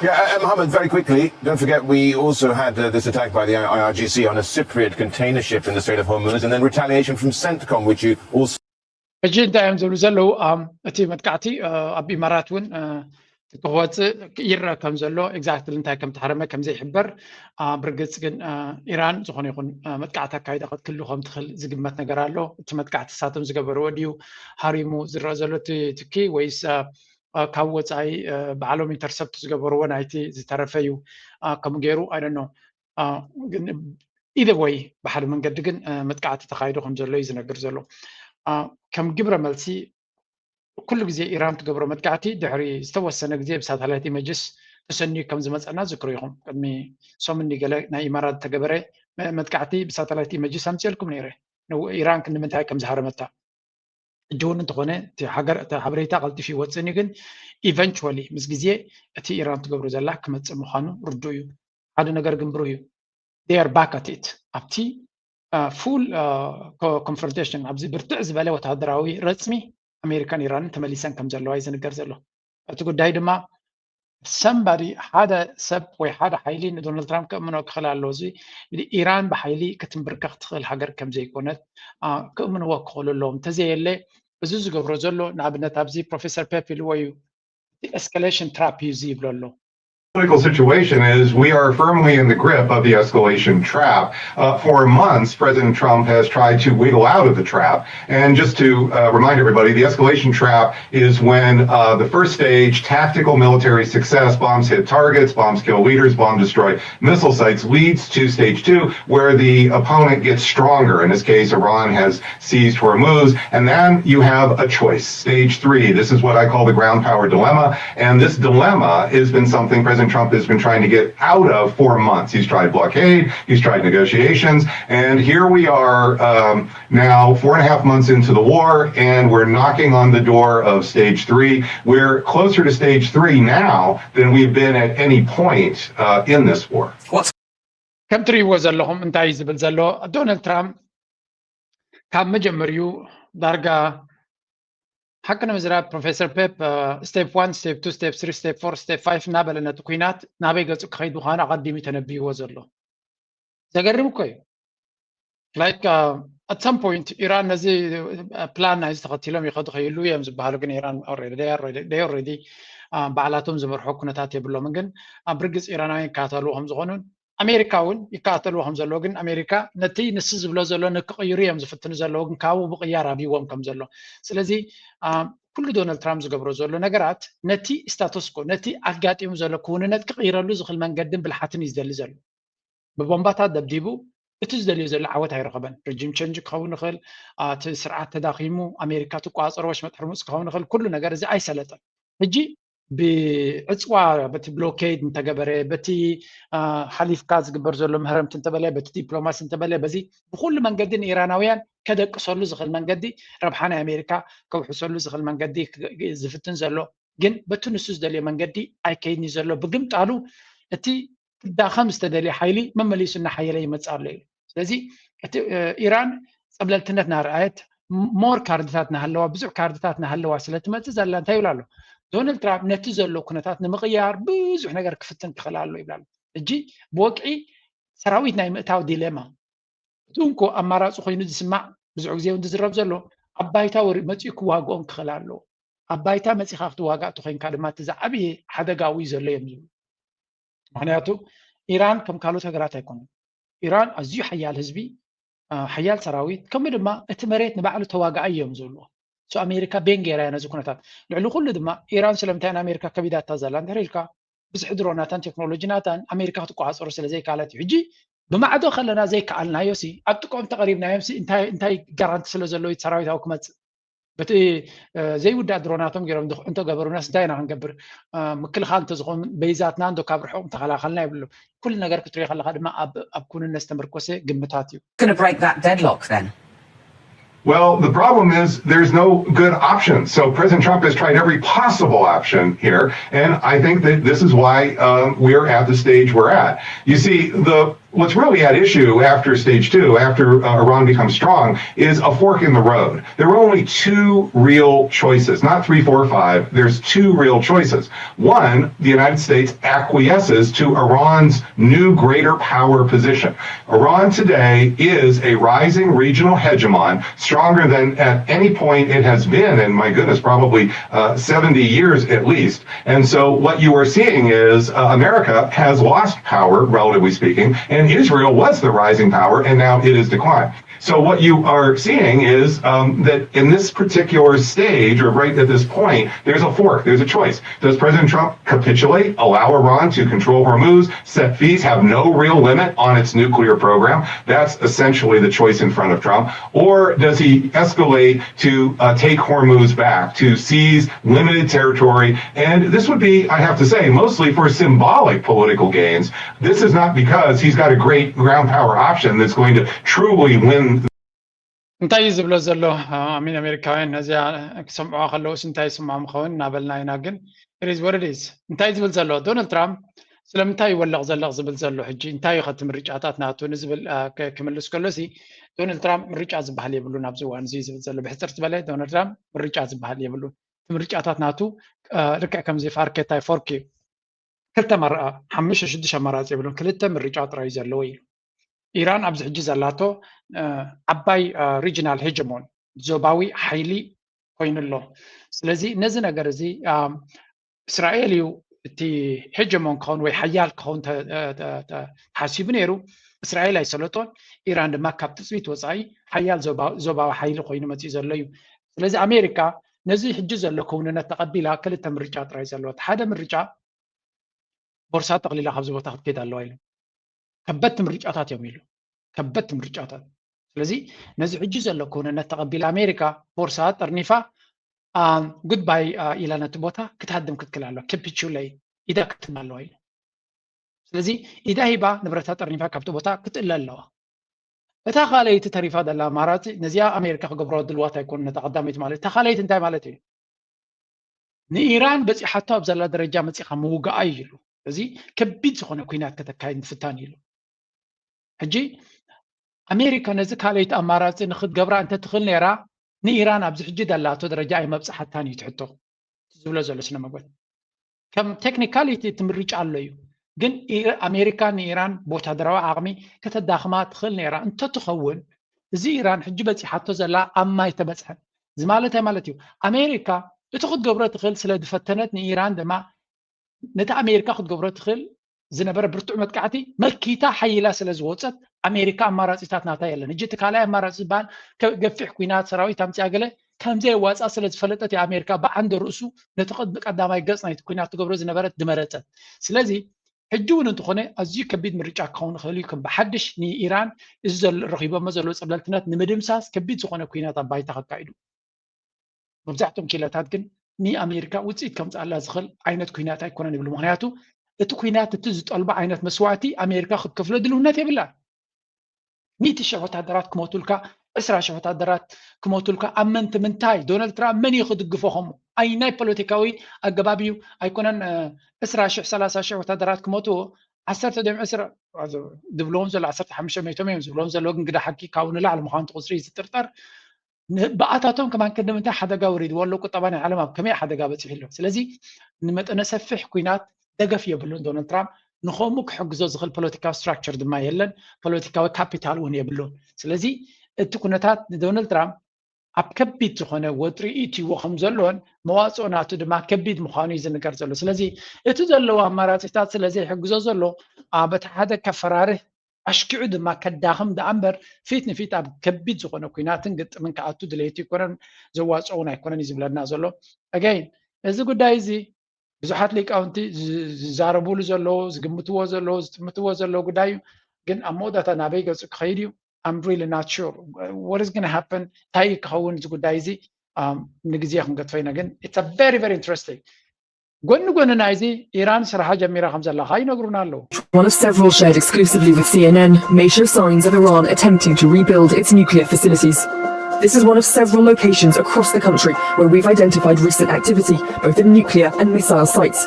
Yeah, uh, Mohammed, very quickly, don't forget we also had uh, this attack by the I R G C on a Cypriot container ship in the Strait of Hormuz, and then retaliation from CENTCOM, which you also ሕጂ እንታይ እዮም ዝብሉ ዘለዉ? እቲ መጥቃዕቲ ኣብ ኢማራት እውን ክወፅእ ይረአ ከም ዘሎ exactly እንታይ ከም ተሓረመ ከም ዘይሕበር ብርግፅ ግን ኢራን ዝኾነ ይኹን መጥቃዕቲ ኣካይዳ ክትክሉ ከም ትኽእል ዝግመት ነገር ኣሎ። እቲ መጥቃዕቲ ሳቶም ዝገበርዎ ድዩ ሃሪሙ ዝረአ ዘሎ እቲ ትኪ ወይስ ካብ ወፃኢ ባዕሎም intercept ዝገበርዎ ናይቲ ዝተረፈ እዩ ከምኡ ገይሩ ኣይደኖ ግን either way ብሓደ መንገዲ ግን መጥቃዕቲ ተኻይዱ ከም ዘሎ እዩ ዝነግር ዘሎ። ከም ግብረ መልሲ ኩሉ ግዜ ኢራን ትገብሮ መጥቃዕቲ ድሕሪ ዝተወሰነ ግዜ ብሳተላይት ኢመጅስ ተሰንዩ ከም ዝመፀና ዝክሩ ኢኹም። ቅድሚ ሰሙን ገለ ናይ ኢማራት ዝተገበረ መጥቃዕቲ ብሳተላይት ኢመጅስ ኣምፅኤልኩም ነይረ። ኢራን ክንዲ ምንታይ ከም ዝሃረመታ ሕጂ እውን እንተኾነ ሓበሬታ ቀልጢፉ ይወፅእን እዩ ግን eventually ምስ ግዜ እቲ ኢራን ትገብሮ ዘላ ክመፅእ ምዃኑ ርዱእ እዩ። ሓደ ነገር ግን ብሩህ እዩ። They are back at it ኣብቲ full confrontation ኣብዚ ብርትዕ ዝበለ ወታደራዊ ረፅሚ ኣሜሪካን ኢራንን ተመሊሰን ከም ዘለዋ እዩ ዝንገር ዘሎ። እቲ ጉዳይ ድማ somebody ሓደ ሰብ ወይ ሓደ ሓይሊ ንዶናልድ ትራምፕ ከእምኖ ክኽእል ኣለዎ። እዚ ኢራን ብሓይሊ ክትንብርከኽ ትኽእል ሃገር ከም ዘይኮነት ክእምንዎ ክኽእሉ ኣለዎም። እንተዘየለ እዚ ዝገብሮ ዘሎ ንኣብነት ኣብዚ ፕሮፌሰር ፔፕ ኢልዎ እዩ escalation trap እዩ እዚ ይብሎ ኣሎ። Political situation is we are firmly in the grip of the escalation trap. Uh, for months, President Trump has tried to wiggle out of the trap. And just to uh, remind everybody, the escalation trap is when uh, the first stage, tactical military success, bombs hit targets, bombs kill leaders, bombs destroy missile sites, leads to stage two, where the opponent gets stronger. In this case, Iran has seized Hormuz. And then you have a choice, stage three. This is what I call the ground power dilemma. And this dilemma has been something President Trump has been trying to get out of for months. He's tried blockade, he's tried negotiations, and here we are um, now four and a half months into the war, and we're knocking on the door of stage three. We're closer to stage three now than we've been at any point uh, in this war. ከም ትርእይዎ ዘለኹም እንታይ ዝብል ዘሎ ዶናልድ ትራምፕ ካብ መጀመሪኡ ዳርጋ ሓቂ ንምዝራብ ፕሮፌሰር ፔፕ step one step two step three step four step five እናበለ ነቲ ኩናት ናበይ ገጹ ክኸይድ ምዃኑ ኣቐዲሙ ተነብይዎ ዘሎ። ዘገርም እኮ እዩ። Like at some point ኢራን ነዚ ፕላን ናይዚ ተኸቲሎም ይኸዱ ከይሉ እዮም ዝበሃሉ፣ ግን ኢራን they already ባዕላቶም ዝመርሖ ኩነታት የብሎምን። ግን ኣብ ርግጽ ኢራናውያን ይከታተልዎ ከም ዝኾኑን ኣሜሪካ እውን ይከታተልዎ ከም ዘለዎ፣ ግን ኣሜሪካ ነቲ ንሱ ዝብሎ ዘሎ ንክቕይሩ እዮም ዝፍትኑ ዘለዉ፣ ግን ካብኡ ብቕያር ኣብይዎም ከም ዘሎ። ስለዚ ኩሉ ዶናልድ ትራምፕ ዝገብሮ ዘሎ ነገራት ነቲ status quo፣ ነቲ ኣጋጢሙ ዘሎ ክውንነት ክቕይረሉ ዝኽእል መንገድን ብልሓትን እዩ ዝደሊ ዘሎ። ብቦምባታት ደብዲቡ እቲ ዝደልዮ ዘሎ ዓወት ኣይረኸበን። ሪጂም ቸንጅ ክኸውን ይኽእል፣ እቲ ስርዓት ተዳኺሙ፣ ኣሜሪካ ትቆፃፀሮ ወሽመጥ ሕርሙዝ ክኸውን ይኽእል። ኩሉ ነገር እዚ ኣይሰለጠን። ሕጂ ብዕፅዋ በቲ ብሎኬድ እንተገበረ፣ በቲ ሓሊፍካ ዝግበር ዘሎ ምህረምቲ እንተበለ፣ በቲ ዲፕሎማሲ እንተበለ፣ በዚ ብኩሉ መንገዲ ንኢራናውያን ከደቅሰሉ ዝኽእል መንገዲ፣ ረብሓ ናይ ኣሜሪካ ከውሕሰሉ ዝኽእል መንገዲ ዝፍትን ዘሎ፣ ግን በቲ ንሱ ዝደልዮ መንገዲ ኣይከይድን እዩ ዘሎ። ብግምጣሉ እቲ ክዳኸም ዝተደልየ ሓይሊ መመሊሱ እናሓየለ ይመፅእ ኣሎ ኢሉ። ስለዚ እቲ ኢራን ፀብለልትነት እናረኣየት ሞር ካርድታት እናሃለዋ፣ ብዙሕ ካርድታት እናሃለዋ ስለትመፅእ ዘላ እንታይ ይብል ኣሎ ዶናልድ ትራምፕ፣ ነቲ ዘሎ ኩነታት ንምቕያር ብዙሕ ነገር ክፍትን ክኽእል ኣሎ ይብል ኣሎ። ሕጂ ብወግዒ ሰራዊት ናይ ምእታው ዲሌማ እቲ እንኮ ኣማራፂ ኮይኑ ዝስማዕ ብዙሕ ግዜ እውን ዝዝረብ ዘሎ ኣብ ባይታ መፂኡ ክዋግኦም ክኽእል ኣለዎ። ኣብ ባይታ መፂኻ ክትዋጋእ ተኮይንካ ድማ እቲ ዝዓበየ ሓደጋ ውይ ዘሎ እዮም ዝብሉ። ምክንያቱ ኢራን ከም ካልኦት ሃገራት ኣይኮኑን። ኢራን ኣዝዩ ሓያል ህዝቢ፣ ሓያል ሰራዊት፣ ከምኡ ድማ እቲ መሬት ንባዕሉ ተዋጋኣይ እዮም ዝብልዎ። ሶ ኣሜሪካ ቤን ገይራ እያ ነዚ ኩነታት። ልዕሊ ኩሉ ድማ ኢራን ስለምንታይ ንኣሜሪካ ከቢዳታ ዘላ እንድሕር ኢልካ፣ ብዝሒ ድሮናታን ቴክኖሎጂ ናታን ኣሜሪካ ክትቆፃፀሮ ስለዘይከኣለት እዩ። ሕጂ ብማዕዶ ከለና ዘይከኣልናዮ ሲ ኣብ ጥቅኦም ተቐሪብናዮም ሲ እንታይ እንታይ ጋራንቲ ስለ ዘለዎ ሰራዊታዊ ክመፅእ በቲ ዘይውዳእ ድሮናቶም ገይሮም እንተገበሩናስ እንታይ ኢና ክንገብር? ምክልኻል እንተዝኾኑ በይዛትና እንዶ ካብ ርሑቕ እንተኸላኸልና ይብሉ። ኩሉ ነገር ክትሪኦ ከለኻ ድማ ኣብ ኩንነት ዝተመርኮሰ ግምታት እዩ። Going to break that deadlock then. Well, the problem is there's no good option. So President Trump has tried every possible option here, and I think that this is why um, we're at the stage we're at. You see, the what's really at issue after stage two, after uh, Iran becomes strong, is a fork in the road. There are only two real choices, not three, four, five. There's two real choices. One, the United States acquiesces to Iran's new greater power position. Iran today is a rising regional hegemon, stronger than at any point it has been in, my goodness, probably uh, seventy years at least. And so what you are seeing is uh, America has lost power, relatively speaking, and Israel was the rising power, and now it is declined. So what you are seeing is um, that in this particular stage, or right at this point, there's a fork, there's a choice. Does President Trump capitulate, allow Iran to control Hormuz, set fees, have no real limit on its nuclear program? That's essentially the choice in front of Trump. Or does he escalate to uh, take Hormuz back, to seize limited territory? And this would be, I have to say, mostly for symbolic political gains. This is not because he's got a great ground power option that's going to truly win. እንታይ እዩ ዝብሎ ዘሎ? ኣሚን ኣሜሪካውያን ነዚኣ ክሰምዑዋ ከለውስ እንታይ ይስምዖም ኸውን እናበልና ኢና። ግን it is what it is። እንታይ ዝብል ዘሎ ዶናልድ ትራምፕ ስለምንታይ ይወለቕ ዘለቕ ዝብል ዘሎ ሕጂ እንታይ እዩ ከቲ ምርጫታት ናቱ ንዝብል ክምልስ ከሎ ሲ ዶናልድ ትራምፕ ምርጫ ዝበሃል የብሉን ኣብዚ እዋን እዚ ዝብል ዘሎ ብሕፅር ዝበለ ዶናልድ ትራምፕ ምርጫ ዝበሃል የብሉን። ምርጫታት ናቱ ልክዕ ከምዚ ፋርኬታይ ፎርክ እዩ። ክልተ መረኣ ሓሙሽተ ሽዱሽተ ኣማራፂ የብሉን። ክልተ ምርጫ ጥራይ ዘለዎ እዩ። ኢራን ኣብዚ ሕጂ ዘላቶ ዓባይ ሪጅናል ሄጀሞን ዞባዊ ሓይሊ ኮይኑ ኣሎ። ስለዚ ነዚ ነገር እዚ እስራኤል እዩ እቲ ሄጀሞን ክኸውን ወይ ሓያል ክኸውን ተሓሲቡ ነይሩ። እስራኤል ኣይሰለጦን። ኢራን ድማ ካብ ትፅቢት ወፃኢ ሓያል ዞባዊ ሓይሊ ኮይኑ መፅኡ ዘሎ እዩ። ስለዚ ኣሜሪካ ነዚ ሕጂ ዘሎ ክውንነት ተቐቢላ ክልተ ምርጫ ጥራይ ዘለዎ ሓደ ምርጫ ቦርሳ ጠቕሊላ ካብዚ ቦታ ክትከይድ ኣለዋ ኢሉ። ከበድቲ ምርጫታት እዮም ኢሉ። ከበድቲ ምርጫታት። ስለዚ ነዚ ሕጂ ዘሎ ክውንነት ተቐቢላ ኣሜሪካ ቦርሳ ጠርኒፋ ጉድባይ ኢላ ነቲ ቦታ ክትሃድም ክትክል ኣለዋ። capitulate ኢዳ ክትህብ ኣለዋ ኢሉ። ስለዚ ኢዳ ሂባ ንብረታ ጠርኒፋ ካብቲ ቦታ ክትእለ ኣለዋ። እታ ካልኣይቲ ተሪፋ ዘላ ኣማራፂ ነዚኣ ኣሜሪካ ክገብሮ ድልዋት ኣይኮኑ ነታ ቀዳመይቲ ማለት እታ ካልኣይቲ እንታይ ማለት እዩ? ንኢራን በፂሓቶ ኣብ ዘላ ደረጃ መፂኻ ምውጋኣ እዩ ኢሉ። እዚ ከቢድ ዝኾነ ኩናት ከተካይድ ምፍታን ኢሉ። ሕጂ ኣሜሪካ ነዚ ካልኣይቲ ኣማራፂ ንክትገብራ እንተትኽእል ነይራ ንኢራን ኣብዚ ሕጂ ደላቶ ደረጃ ኣይመብፅሓታን እዩ ትሕቶ ዝብሎ ዘሎ ስነ መግበት። ከም ቴክኒካሊቲ እቲ ምርጫ ኣሎ እዩ፣ ግን ኢር- ኣሜሪካ ንኢራን ብወታደራዊ ዓቕሚ ከተዳኽማ ትኽእል ነይራ እንተትኸውን፣ እዚ ኢራን ሕጂ በፂሓቶ ዘላ ኣብ ማይ ተበፅሐ። እዚ ማለት እንታይ ማለት እዩ? ኣሜሪካ እቲ ክትገብሮ ትኽእል ስለ ዝፈተነት ንኢራን ድማ ነቲ ኣሜሪካ ክትገብሮ ትኽእል ዝነበረ ብርቱዕ መጥቃዕቲ መኪታ ሓይላ ስለ ዝወፀት ኣሜሪካ ኣማራፂታት ናታ የለን። ሕጂ እቲ ካልኣይ ኣማራፂ ዝበሃል ከ- ገፊሕ ኩናት ሰራዊት ኣምፅኣ ገለ ከምዘየዋፃ ስለ ዝፈለጠት እያ ኣሜሪካ ብዓንደ ርእሱ ነቲ ቅድሚ ቀዳማይ ገፅ ናይቲ ኩናት ትገብሮ ዝነበረት ዝመረፀት። ስለዚ ሕጂ እውን እንተኾነ ኣዝዩ ከቢድ ምርጫ ክኸውን ይኽእል እዩ። ከም ብሓድሽ ንኢራን እዚ ዘሎ ረኺቦሞ ዘለዉ ፀብለልትነት ንምድምሳስ ከቢድ ዝኾነ ኩናት ኣብ ባይታ ከካይዱ። መብዛሕትኦም ክኢላታት ግን ንኣሜሪካ ውፅኢት ከምፅኣላ ዝኽእል ዓይነት ኩናት ኣይኮነን ይብሉ። ምክንያቱ እቲ ኩናት እቲ ዝጠልቦ ዓይነት መስዋእቲ ኣሜሪካ ክትከፍሎ ድልውነት የብላን። ሚእቲ ሽሕ ወታደራት ክሞቱልካ፣ ዕስራ ሽሕ ወታደራት ክሞቱልካ ኣብ ምንት ምንታይ? ዶናልድ ትራምፕ መን እዩ ክድግፎ? ከምኡ ኣይ ናይ ፖለቲካዊ ኣገባብ እዩ ኣይኮነን። እ፣ ዕስራ ሽሕ ሰላሳ ሽሕ ወታደራት ክሞትዎ ዓሰርተ ድዮም ዕስራ ዝብልዎም ዘሎ ዓሰርተ ሓሙሽተ ሚእቶም እዮም ዝብልዎም ዘሎ፣ ግን ግዳ ሓቂ ካብኡ ንላዕሊ ምዃኑ እቲ ቁፅሪ እዩ ዝጥርጠር። ንባኣታቶም ከማን ክንዲ ምንታይ ሓደጋ ወሪድዎ ኣሎ፣ ቁጠባ ናይ ዓለም ኣብ ከመይ ሓደጋ በፂሑ ኣሎ። ስለዚ ንመጠነ ሰፊሕ ኩናት ደገፍ የብሉን ዶናልድ ትራምፕ። ንኸምኡ ክሕግዞ ዝኽእል ፖለቲካዊ ስትራክቸር ድማ የለን፣ ፖለቲካዊ ካፒታል እውን የብሉን። ስለዚ እቲ ኩነታት ንዶናልድ ትራምፕ ኣብ ከቢድ ዝኾነ ወጥሪ ኢትዎ ከም ዘሎን መዋፅኦ ናቱ ድማ ከቢድ ምዃኑ እዩ ዝንገር ዘሎ። ስለዚ እቲ ዘለዎ ኣማራፂታት ስለ ዘይሕግዞ ዘሎ ኣብ እቲ ሓደ ከፈራርህ ኣሽኪዑ ድማ ከዳኽም ደኣ እምበር ፊት ንፊት ኣብ ከቢድ ዝኾነ ኩናትን ግጥምን ክኣቱ ድሌቱ ኣይኮነን፣ ዘዋፅኦ እውን ኣይኮነን እዩ ዝብለና ዘሎ። ኣገይን እዚ ጉዳይ እዚ ብዙሓት ሊቃውንቲ ዝ- ዝዛረቡሉ ዘለዉ፣ ዝግምትዎ ዘለዉ፣ ዝጥምትዎ ዘለዉ ጉዳይ እዩ። ግን ኣብ መወዳእታ ናበይ ገፁ ክኸይድ እዩ? I'm really not sure what is going to happen። እንታይ ክኸውን እዚ ጉዳይ እዚ? ኣም፣ ንግዜ ክንገድፎ ኢና። ግን it's a very very interesting። ጎኒ ጎኒ ናይዚ ኢራን ስራሓ ጀሚራ ከም ዘላ ከዓ ይነግሩና ኣለዉ። One of several shared exclusively with C N N, major signs of Iran attempting to rebuild its nuclear facilities. This is one of several locations across the country where we've identified recent activity, both in nuclear and missile sites.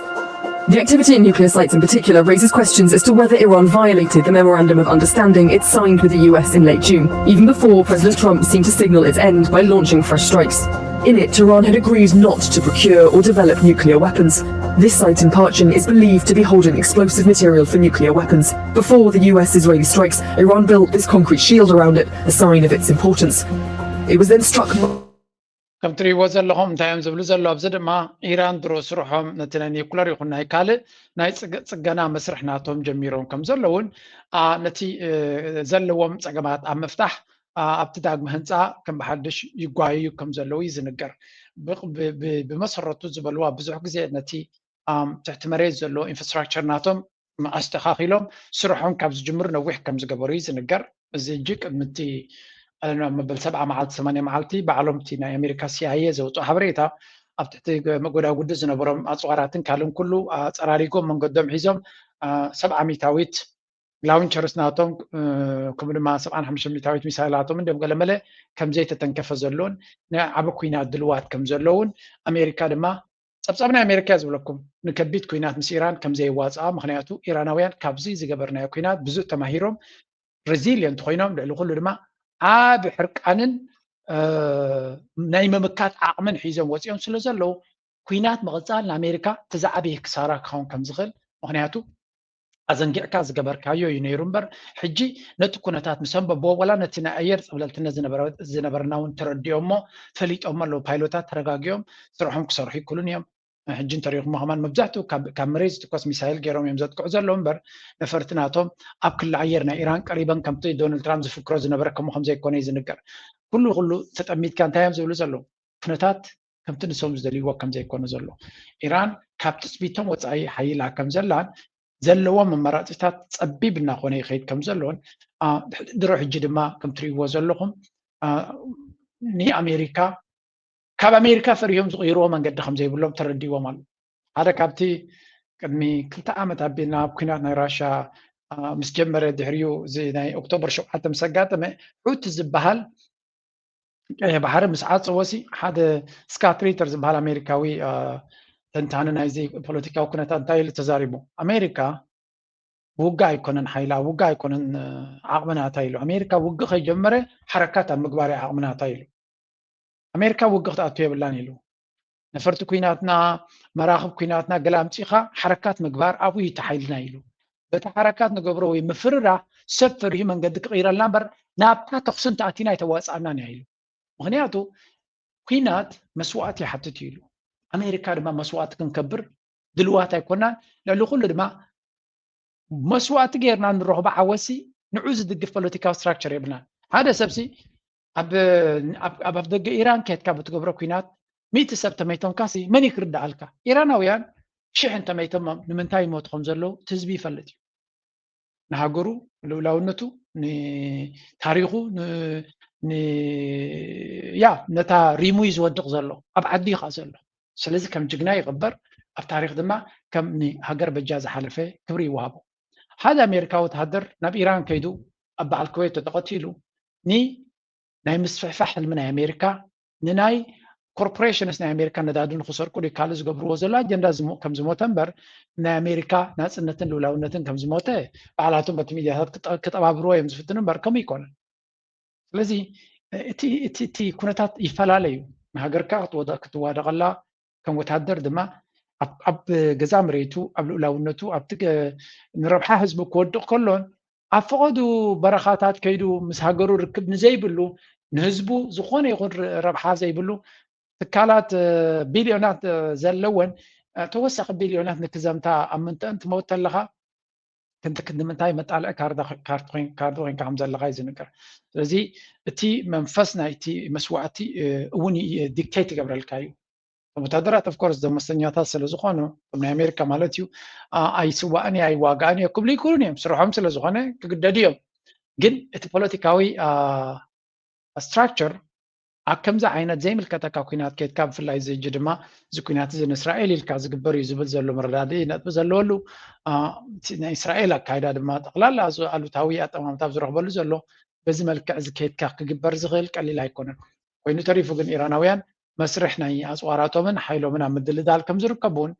The activity in nuclear sites in particular raises questions as to whether Iran violated the memorandum of understanding it signed with the U S in late June, even before President Trump seemed to signal its end by launching fresh strikes. In it, Tehran had agreed not to procure or develop nuclear weapons. This site in Parchin is believed to be holding explosive material for nuclear weapons. Before the U S Israeli strikes, Iran built this concrete shield around it, a sign of its importance. It was then struck. ከም ትሪእዎ ዘለኹም እንታይ እዮም ዝብሉ ዘለዉ? ኣብዚ ድማ ኢራን ድሮ ስርሖም ነቲ ናይ ኒኩለር ይኹን ናይ ካልእ ናይ ፅገ- ፅገና መስርሕ ናቶም ጀሚሮም ከም ዘለውን አ፣ ነቲ እ፣ ዘለዎም ፀገማት ኣብ ምፍታሕ አ፣ ኣብቲ ዳግመ ህንፃ ከም ብሓድሽ ይጓየዩ ከም ዘለዉ እዩ ዝንገር። ብ- ብ- ብ- ብመሰረቱ ዝበልዋ ብዙሕ ግዜ ነቲ ኣም፣ ትሕቲ መሬት ዘሎ ኢንፍራስትራክቸር ናቶም ኣስተኻኺሎም ስርሖም ካብ ዝጅምሩ ነዊሕ ከም ዝገበሩ እዩ ዝንገር። እዚ ሕጂ ቅድሚ እቲ ኣለና መበል ሰብዓ መዓልቲ ሰማንያ መዓልቲ ባዕሎም እቲ ናይ ኣሜሪካ ሲኣይኤ ዘውፅኦ ሓበሬታ ኣብ ትሕቲ ጎዳጉዲ ዝነበሮም ኣፅዋራትን ካልእን ኩሉ ኣፀራሪጎም መንገዶም ሒዞም አ፣ ሰብዓ ሚታዊት ላውንቸርስ ናቶም እ፣ ከምኡ ድማ ሰብዓን ሓሙሽተ ሚታዊት ሚሳይላቶም እንዲም ገለመለ ከም ዘይተተንከፈ ዘሎን ናይ ዓቢ ኩናት ድልዋት ከም ዘለውን ኣሜሪካ ድማ ጸብጻብ ናይ ኣሜሪካ እየ ዝብለኩም ንከቢድ ኩናት ምስ ኢራን ከም ዘየዋፅኣ። ምክንያቱ ኢራናውያን ካብዚ ዝገበርናዮ ኩናት ብዙ ተማሂሮም ሬዚሊየንት ኮይኖም ልዕሊ ኩሉ ድማ ዓቢ ሕርቃንን እ፣ ናይ ምምካት ዓቕምን ሒዞም ወፂኦም ስለ ዘለዉ ኩናት ምቕፃል ንኣሜሪካ እቲ ዝዓበየ ክሳራ ክኸውን ከም ዝኽእል። ምክንያቱ ኣዘንጊዕካ ዝገበርካዮ እዩ ነይሩ እምበር ሕጂ ነቲ ኩነታት ምስ ኣንበብዎ ወላ ነቲ ናይ ኣየር ፀብለልትነት ዝነበረ- ዝነበረና እውን ተረዲኦሞ ፈሊጦሞ ኣለዉ። ፓይሎታት ተረጋጊኦም ስርሖም ክሰርሑ ይክእሉን እዮም። ሕጂ እንተሪኢኹሞ ከማን መብዛሕትኡ ካብ ካብ መሬት ዝትኮስ ሚሳይል ገይሮም እዮም ዘጥቅዑ ዘለዉ እምበር ነፈርቲ ናቶም ኣብ ክሊ ኣየር ናይ ኢራን ቀሪበን ከምቲ ዶናልድ ትራምፕ ዝፍክሮ ዝነበረ ከምኡ ከም ዘይኮነ እዩ ዝንገር። ኩሉ ኩሉ ተጠሚትካ እንታይ እዮም ዝብሉ ዘለዉ? ኩነታት ከምቲ ንሶም ዝደልይዎ ከም ዘይኮነ ዘሎ ኢራን ካብ ትፅቢቶም ወፃኢ ሓይላ ከም ዘላን ዘለዎም ኣማራፂታት ፀቢብ እናኾነ ይኸይድ ከም ዘሎን ድሮ ሕጂ ድማ ከም ትሪእዎ ዘለኹም ንኣሜሪካ ካብ ኣሜሪካ ፈሪሆም ዝቕይርዎ መንገዲ ከም ዘይብሎም ተረዲዎም ኣሎ። ሓደ ካብቲ ቅድሚ ክልተ ዓመት ኣቢልና ኣብ ኩናት ናይ ራሻ ምስ ጀመረ ድሕሪኡ እዚ ናይ ኦክቶበር ሸውዓተ ምስ ኣጋጠመ ሑቲ ዝበሃል ቀይሕ ባሕሪ ምስ ዓፀወሲ ሓደ ስካት ሪተር ዝበሃል ኣሜሪካዊ ተንታኒ ናይዚ ፖለቲካዊ ኩነታት እንታይ ኢሉ ተዛሪቡ? ኣሜሪካ ውግእ ኣይኮነን ሓይላ፣ ውግእ ኣይኮነን ዓቕምናታ ኢሉ። ኣሜሪካ ውግእ ከይጀመረ ሓረካት ኣብ ምግባር ዓቕምናታ ኢሉ። ኣሜሪካ ውግእ ክትኣቱ የብላን ኢሉ። ነፈርቲ ኩናትና፣ መራኽብ ኩናትና ገለ ኣምፂኻ ሓረካት ምግባር ኣብኡ እዩ ተሓይልና ኢሉ። በቲ ሓረካት ንገብሮ ወይ ምፍርራ ሰብ ፈሪሁ መንገዲ ክቕይረልና እምበር ናብታ ተኹሲ እንተኣቲና ኣይተዋፅኣናን እያ ኢሉ። ምክንያቱ ኩናት መስዋእቲ ይሓትት እዩ ኢሉ። ኣሜሪካ ድማ መስዋእቲ ክንከብር ድልዋት ኣይኮናን። ልዕሊ ኩሉ ድማ መስዋእቲ ጌርና ንረኽቦ ዓወትሲ ንዑ ዝድግፍ ፖለቲካዊ ስትራክቸር የብልናን። ሓደ ሰብሲ ኣብ ኣብ ኣፍደገ ኢራን ከድካ ብትገብሮ ኩናት ሚእቲ ሰብ ተመይቶምካሲ መን እዩ ክርድኣልካ? ኢራናውያን ሽሕ እንተመይቶሞም ንምንታይ ይሞቱ ከም ዘለዉ እቲ ህዝቢ ይፈልጥ እዩ። ንሃገሩ፣ ንልኡላውነቱ፣ ንታሪኹ፣ ን- ን- ያ ነታ ሪሙ እዩ ዝወድቕ ዘሎ፣ ኣብ ዓዲ እዩ ከዓ ዘሎ። ስለዚ ከም ጅግና ይቕበር፣ ኣብ ታሪኽ ድማ ከም ንሃገር በጃ ዝሓለፈ ክብሪ ይወሃቦ። ሓደ ኣሜሪካ ወተሃደር ናብ ኢራን ከይዱ ኣብ በዓል ኩዌት ተተቐቲሉ ን ናይ ምስፍሕፋሕ ሕልሚ ናይ ኣሜሪካ ንናይ ኮርፖሬሽንስ ናይ ኣሜሪካ ነዳዲ ንክሰርቁ ድዩ ካልእ ዝገብርዎ ዘሎ ኣጀንዳ ዝሞ- ከም ዝሞተ እምበር ናይ ኣሜሪካ ናፅነትን ልውላውነትን ከም ዝሞተ ባዕላቶም በቲ ሚድያታት ክጠ- ክጠባብርዎ እዮም ዝፍትኑ እምበር ከምኡ ይኮነን። ስለዚ እቲ እቲ እቲ ኩነታት ይፈላለ እዩ። ንሃገርካ ክትወደ- ክትዋደቐላ ከም ወታደር ድማ ኣብ ኣብ ገዛ መሬቱ ኣብ ልኡላውነቱ ኣብቲ ገ- ንረብሓ ህዝቢ ክወድቕ ከሎን ኣብ ፈቐዱ በረኻታት ከይዱ ምስ ሃገሩ ርክብ ንዘይብሉ ንህዝቡ ዝኾነ ይኹን ር- ረብሓ ዘይብሉ ትካላት ቢልዮናት ዘለወን ተወሳኺ ቢልዮናት ንክዘምታ ኣብ ምንተን ትመውት ተለኻ ክንዲ ክንዲ ምንታይ መጣልዒ ካርዳ ካርድ ኮይን- ካርድ ኮይንካ ከም ዘለኻ እዩ ዝንገር። ስለዚ እቲ መንፈስ ናይቲ መስዋእቲ እውን ዲክቴት ይገብረልካ እዩ። እቶም ወታደራት ኦፍኮርስ ደመስተኛታት ስለ ዝኾኑ እቶም ናይ ኣሜሪካ ማለት እዩ ኣ- ኣይስዋእን እየ ኣይዋጋእን እየ ክብሉ ይክእሉን እዮም። ስርሖም ስለ ዝኾነ ክግደዱ እዮም። ግን እቲ ፖለቲካዊ ስትራክቸር ኣብ ከምዚ ዓይነት ዘይምልከተካ ኩናት ከድካ ብፍላይ እዚ ሕጂ ድማ እዚ ኩናት እዚ ንእስራኤል ኢልካ ዝግበር እዩ ዝብል ዘሎ መረዳድኢ ነጥቢ ዘለወሉ አ፣ እቲ ናይ እስራኤል ኣካይዳ ድማ ጠቕላላ እዚ ኣሉታዊ ኣጠማምታ ኣብ ዝረኽበሉ ዘሎ በዚ መልክዕ እዚ ከድካ ክግበር ዝኽእል ቀሊል ኣይኮነን። ኮይኑ ተሪፉ ግን ኢራናውያን መስርሕ ናይ ኣፅዋራቶምን ሓይሎምን ኣብ ምድልዳል ከም ዝርከቡ እውን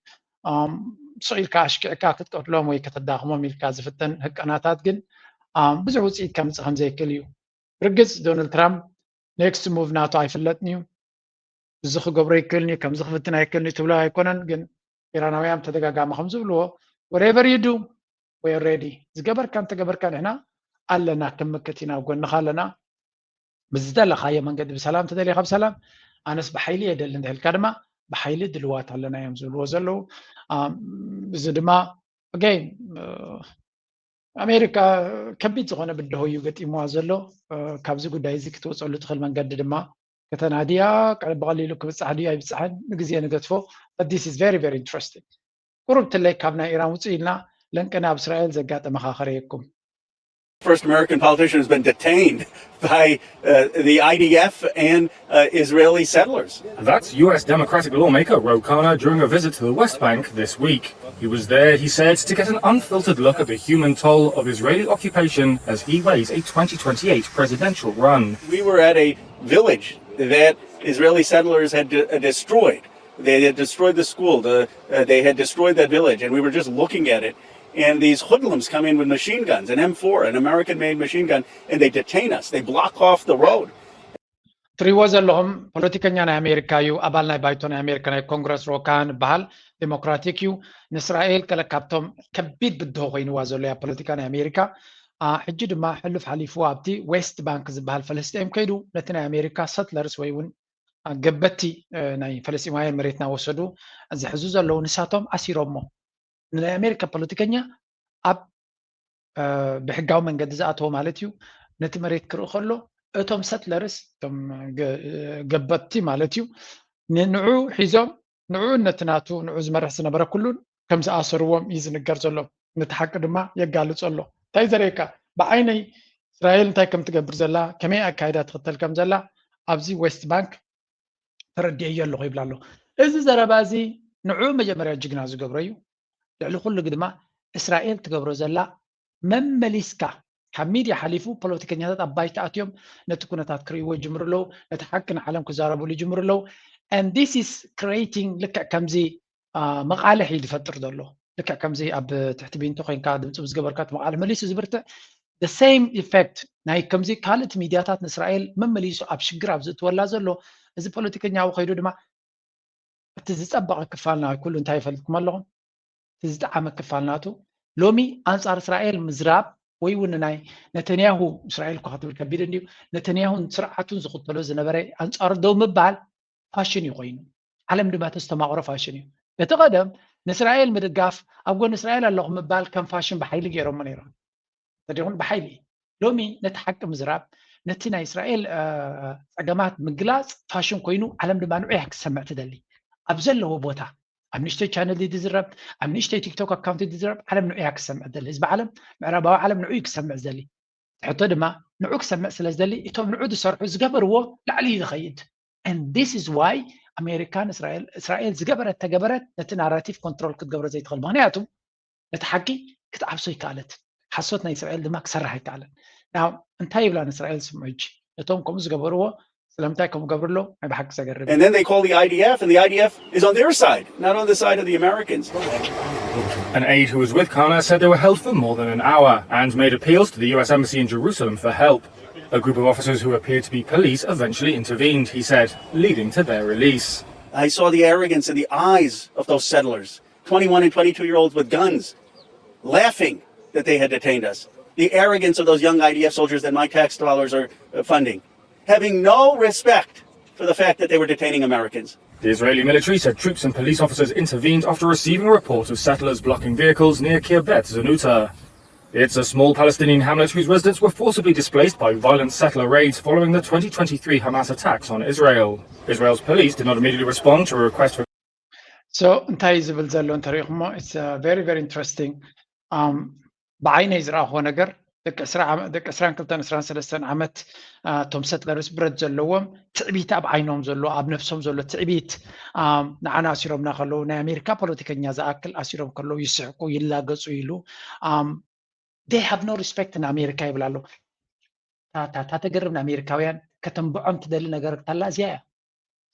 ኣም፣ ስቕ ኢልካ ኣሽኪዕካ ክትቀትሎም ወይ ከተዳኽሞም ኢልካ ዝፍተን ህቀናታት ግን ኣም፣ ብዙሕ ውፅኢት ከምፅእ ከም ዘይክእል እዩ። ርግፅ ዶናልድ ትራምፕ ኔክስት ሙቭ ናቱ ኣይፍለጥን እዩ። እዚ ክገብሮ ይክእልን እዩ፣ ከምዚ ክፍትን ኣይክእልን እዩ ትብሎ ኣይኮነን። ግን ኢራናውያን ተደጋጋሚ ከም ዝብልዎ whatever you do we are ready፣ ዝገበርካ እንተገበርካ ንሕና ኣለና፣ ክንምክት ኢና፣ ኣብ ጎንኻ ኣለና። ብዝደለኻዮ መንገዲ ብሰላም ተደሊኻ ብሰላም፣ ኣነስ ብሓይሊ የደሊ እንተልካ ድማ ብሓይሊ ድልዋት ኣለና እዮም ዝብልዎ ዘለዉ። ኣም፣ እዚ ድማ ኣገይን ኣሜሪካ ከቢድ ዝኾነ ብድሆ እዩ ገጢምዋ ዘሎ። እ፣ ካብዚ ጉዳይ እዚ ክትወፀሉ ትኽእል መንገዲ ድማ ከተናድያ ቀ- ብቐሊሉ ክብፃሕ ድዩ ኣይብፃሕን ንግዜ ንገድፎ። But this is very very interesting። ቁሩብ ትለይ ካብ ናይ ኢራን ውፅእ ኢልና ለንቅና ኣብ እስራኤል ዘጋጠመ ካኸረየኩም። First American politician has been detained by uh, the I D F and uh, Israeli settlers. That's U S Democratic lawmaker Ro Khanna during a visit to the West Bank this week. He was there, he said, to get an unfiltered look at the human toll of Israeli occupation as he weighs a twenty twenty-eight presidential run. We were at a village that Israeli settlers had de- uh, destroyed. They had destroyed the school. The, uh, they had destroyed that village, and we were just looking at it. And these hoodlums come in with machine guns, an M four, an American-made machine gun, and they detain us. They block off the road. ትሪዎ ዘለኹም ፖለቲከኛ ናይ ኣሜሪካ እዩ። ኣባል ናይ ባይቶ ናይ ኣሜሪካ ናይ ኮንግረስ ሮካን በሃል ዴሞክራቲክ እዩ። ንእስራኤል ገለ ካብቶም ከቢድ ብድሆ ኮይንዋ ዘሎ እያ ፖለቲካ ናይ ኣሜሪካ። አ፣ ሕጂ ድማ ሕሉፍ ሓሊፉ ኣብቲ ዌስት ባንክ ዝበሃል ፈለስጤም ከይዱ ነቲ ናይ ኣሜሪካ ሰትለርስ ወይ እውን አ፣ ገበቲ እ፣ ናይ ፈለስጢማውያን መሬትና ወሰዱ ዝሕዙ ዘለዉ ንሳቶም ኣሲሮሞ። ንናይ ኣሜሪካ ፖለቲከኛ ኣብ እ፣ ብሕጋዊ መንገዲ ዝኣተወ ማለት እዩ። ነቲ መሬት ክርኢ ከሎ እቶም ሰትለርስ እቶም ገ- ገበትቲ ማለት እዩ ንንዑ ሒዞም ንዑ ነቲ ናቱ ንዑ ዝመርሕ ዝነበረ ኩሉን ከም ዝኣሰርዎም እዩ ዝንገር ዘሎ። ነቲ ሓቂ ድማ የጋልጾ ኣሎ። እንታይ ዘርእየካ ብዓይነይ እስራኤል እንታይ ከም ትገብር ዘላ ከመይ ኣካይዳ ትኽተል ከም ዘላ ኣብዚ ዌስት ባንክ ተረዲኤዮ ኣለኹ ይብላ ኣሎ። እዚ ዘረባ እዚ ንዑ መጀመርያ ጅግና ዝገብሮ እዩ። ልዕሊ ኩሉ ድማ እስራኤል ትገብሮ ዘላ መመሊስካ ካብ ሚድያ ሓሊፉ ፖለቲከኛታት ኣብ ባይታ ኣትዮም ነቲ ኩነታት ክርእይዎ ይጅምሩ ኣለዉ። ነቲ ሓቂ ንዓለም ክዛረብሉ ይጅምሩ ኣለዉ። And this is creating ልክዕ ከምዚ አ፣ መቓልሕ እዩ ዝፈጥር ዘሎ። ልክዕ ከምዚ ኣብ ትሕቲ ቢንቶ ኮይንካ ድምፂ ብዝገበርካ እቲ መቓልሕ መሊሱ ዝብርትዕ the same effect ናይ ከምዚ ካልእቲ ሚድያታት ንእስራኤል መመሊሱ ኣብ ሽግር ኣብ ዝእትወላ ዘሎ እዚ ፖለቲከኛዊ ከይዱ ድማ እቲ ዝጸበቐ ክፋልና ኩሉ እንታይ ይፈልጥኩም ኣለኹም እቲ ዝጠዓመ ክፋል ናቱ ሎሚ ኣንጻር እስራኤል ምዝራብ ወይ እውን ናይ ነተንያሁ እስራኤል እኳ ክትብል ከቢድ እንድዩ ነተንያሁን ስርዓቱን ዝኽተሎ ዝነበረ ኣንጻሩ ደው ምባል ፋሽን እዩ ኮይኑ ዓለም ድማ ተስተማቕሮ ፋሽን እዩ እቲ ቀደም ንእስራኤል ምድጋፍ ኣብ ጎን እስራኤል ኣለኹ ምባል ከም ፋሽን ብሓይሊ ገይሮሞ ነይሮም ተዲኹን ብሓይሊ ሎሚ ነቲ ሓቂ ምዝራብ ነቲ ናይ እስራኤል ፀገማት ምግላፅ ፋሽን ኮይኑ ዓለም ድማ ንዑ እያ ክሰምዕ ትደሊ ኣብ ዘለዎ ቦታ ኣብ ንሽተይ ቻነል ዝዝረብ ኣብ ንሽተይ ቲክቶክ ኣካውንት ዝዝረብ ዓለም ንዑ እያ ክሰምዕ ትደሊ ህዝቢ ዓለም ምዕራባዊ ዓለም ንዑ እዩ ክሰምዕ ዝደሊ ሕቶ ድማ ንዑ ክሰምዕ ስለ ዝደሊ እቶም ንዑ ዝሰርሑ ዝገበርዎ ላዕሊ እዩ ዝኸይድ and this is why ኣሜሪካን እስራኤል እስራኤል ዝገበረት ተገበረት ነቲ ናራቲቭ ኮንትሮል ክትገብሮ ዘይትኽእል ምክንያቱ ነቲ ሓቂ ክትዓብሶ ይከኣለት ሓሶት ናይ እስራኤል ድማ ክሰርሕ ኣይከኣለን ና እንታይ ይብላ ንእስራኤል ስምዑ ሕጂ እቶም ከምኡ ዝገበርዎ ስለምንታይ ከምኡ ገብርሎ ናይ ብሓቂ ዘገርም And then they call the I D F, and the I D F is on their side, not on the side of the Americans. An aide who was with Kana said they were held for more than an hour and made appeals to the U S Embassy in Jerusalem for help. A group of officers who appeared to be police eventually intervened, he said, leading to their release. I saw the arrogance in the eyes of those settlers, twenty-one and twenty-two year olds with guns, laughing that they had detained us. The arrogance of those young I D F soldiers that my tax dollars are uh, funding, having no respect for the fact that they were detaining Americans. The Israeli military said troops and police officers intervened after receiving a report of settlers blocking vehicles near Kirbet Zanuta. It's a small Palestinian hamlet whose residents were forcibly displaced by violent settler raids following the twenty twenty-three Hamas attacks on Israel. Israel's police did not immediately respond to a request for so እንታይ ዝብል ዘሎ እንተሪኢኹሞ it's very very interesting ብዓይነይ ዝረኣኽዎ ነገር ደቂ ዕስራን ክልተን ዕስራን ሰለስተን ዓመት እቶም ሰትለርስ ብረት ዘለዎም ትዕቢት ኣብ ዓይኖም ዘሎ ኣብ ነፍሶም ዘሎ ትዕቢት ንዓና ኣሲሮምና ከለዉ ናይ ኣሜሪካ ፖለቲከኛ ዝኣክል ኣሲሮም ከለዉ ይስሕቁ ይላገጹ ኢሉ they have no respect ንኣሜሪካ ይብል ኣሎ እታ ተገርም ንኣሜሪካውያን ከተንብዖም ትደሊ ነገር ታላ እዚያ እያ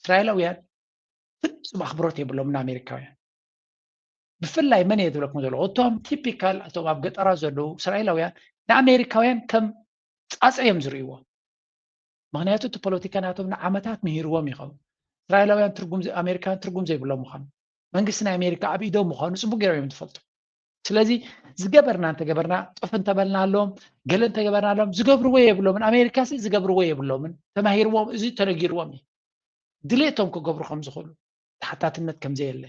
እስራኤላውያን ፍጹም ኣኽብሮት የብሎም ንኣሜሪካውያን ብፍላይ መን እየ ዝብለኩም ዘለኹ እቶም ቲፒካል እቶም ኣብ ገጠራት ዘለዉ እስራኤላውያን ንኣሜሪካውያን ከም ፃፀ እዮም ዝርእይዎም ምክንያቱ እቲ ፖለቲካ ናቶም ንዓመታት ምሂርዎም ይኸውን እስራኤላውያን ትርጉም ኣሜሪካውያን ትርጉም ዘይብሎም ምዃኑ መንግስቲ ናይ ኣሜሪካ ኣብ ኢዶም ምዃኑ ፅቡቅ ገይሮም እዮም ዝፈልጡ ስለዚ ዝገበርና እንተገበርና ጥፍ እንተበልናሎም ገለ እንተገበርናሎም ዝገብርዎ የብሎምን ኣሜሪካ ዝገብርዎ የብሎምን ተማሂርዎም እዚ ተነጊርዎም እዩ ድሌቶም ክገብሩ ከም ዝኽእሉ ተሓታትነት ከም ዘየለ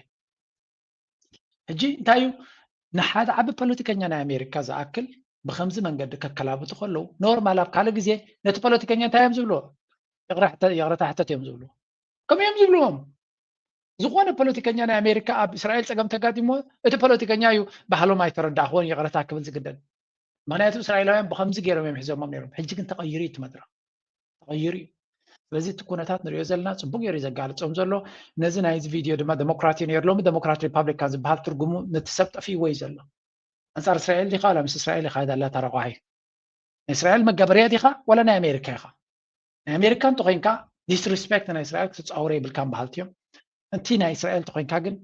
ሕጂ እንታይ እዩ ንሓደ ዓቢ ፖለቲከኛ ናይ ኣሜሪካ ዝኣክል ብከምዚ መንገዲ ከከላብቱ ከለዉ ኖርማል ኣብ ካልእ ግዜ ነቲ ፖለቲከኛ እንታይ እዮም ዝብልዎ ይቕረታ ሕተት እዮም ዝብልዎ ከም እዮም ዝብልዎም ዝኾነ ፖለቲከኛ ናይ ኣሜሪካ ኣብ እስራኤል ፀገም ተጋጢሞ እቲ ፖለቲከኛ እዩ ባህሎም ኣይተረዳእክዎን ይቕረታ ክብል ዝግደድ ምክንያቱ እስራኤላውያን ብከምዚ ገይሮም እዮም ሒዞሞም ነይሮም ሕጂ ግን ተቐይሩ እዩ ትመድረክ ተቐይሩ እዩ ስለዚ እቲ ኩነታት ንሪኦ ዘለና ፅቡቅ ገይሩ ዘጋልፆም ዘሎ ነዚ ናይዚ ቪድዮ ድማ ዴሞክራት እዩ ነይሩ ሎሚ ዴሞክራት ሪፓብሊካን ዝበሃል ትርጉሙ ነቲ ሰብ ጠፊእዎ እዩ ዘሎ ኣንፃር እስራኤል ዲካ ዋላ ምስ እስራኤል ኢካ ዳላ ታረቋሒ ናይ እስራኤል መጋበርያ ዲካ ዋላ ናይ ኣሜሪካ ኢካ ናይ ኣሜሪካ እንተኮይንካ ዲስሪስፔክት ናይ እስራኤል ክትፃወሮ የብልካን በሃልቲ እዮም እቲ ናይ እስራኤል እንተኮይንካ ግን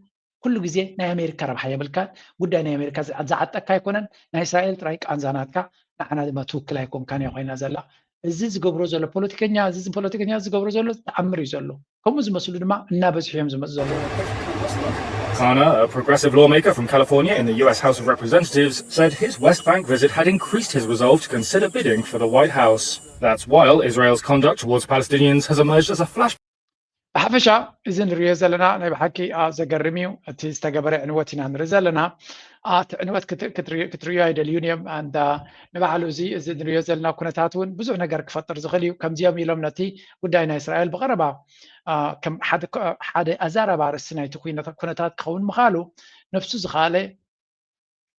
ኩሉ ግዜ ናይ ኣሜሪካ ረብሓ የብልካን ጉዳይ ናይ ኣሜሪካ ዝዓጠካ ኣይኮነን ናይ እስራኤል ጥራይ ቃንዛ ናትካ ንዓና ድማ ትውክል ኣይኮንካን እያ ኮይና ዘላ እዚ ዝገብሮ ዘሎ ፖለቲከኛ እዚ ፖለቲከኛ ዝገብሮ ዘሎ ተኣምር እዩ ዘሎ ከምኡ ዝመስሉ ድማ እናበዝሑ እዮም ዝመፁ ዘለዉ Kana, a progressive lawmaker from California in the U S House of Representatives, said his West Bank visit had increased his resolve to consider bidding for the White House. That's while Israel's conduct towards Palestinians has emerged as a flash. ብሓፈሻ እዚ ንሪኦ ዘለና ናይ ብሓቂ ዘገርም እዩ እቲ ዝተገበረ ዕንወት ኢና ንርኢ ዘለና እቲ ዕንወት ክትርእዮ ኣይደልዩን እዮም ንባዕሉ እዚ እዚ ንሪኦ ዘለና ኩነታት እውን ብዙሕ ነገር ክፈጥር ዝኽእል እዩ ከምዚኦም ኢሎም ነቲ ጉዳይ ናይ እስራኤል ብቐረባ ከም ሓደ ኣዛራቢ ኣርእስቲ ናይቲ ኩነታት ክኸውን ምኻሉ ነብሱ ዝኻለ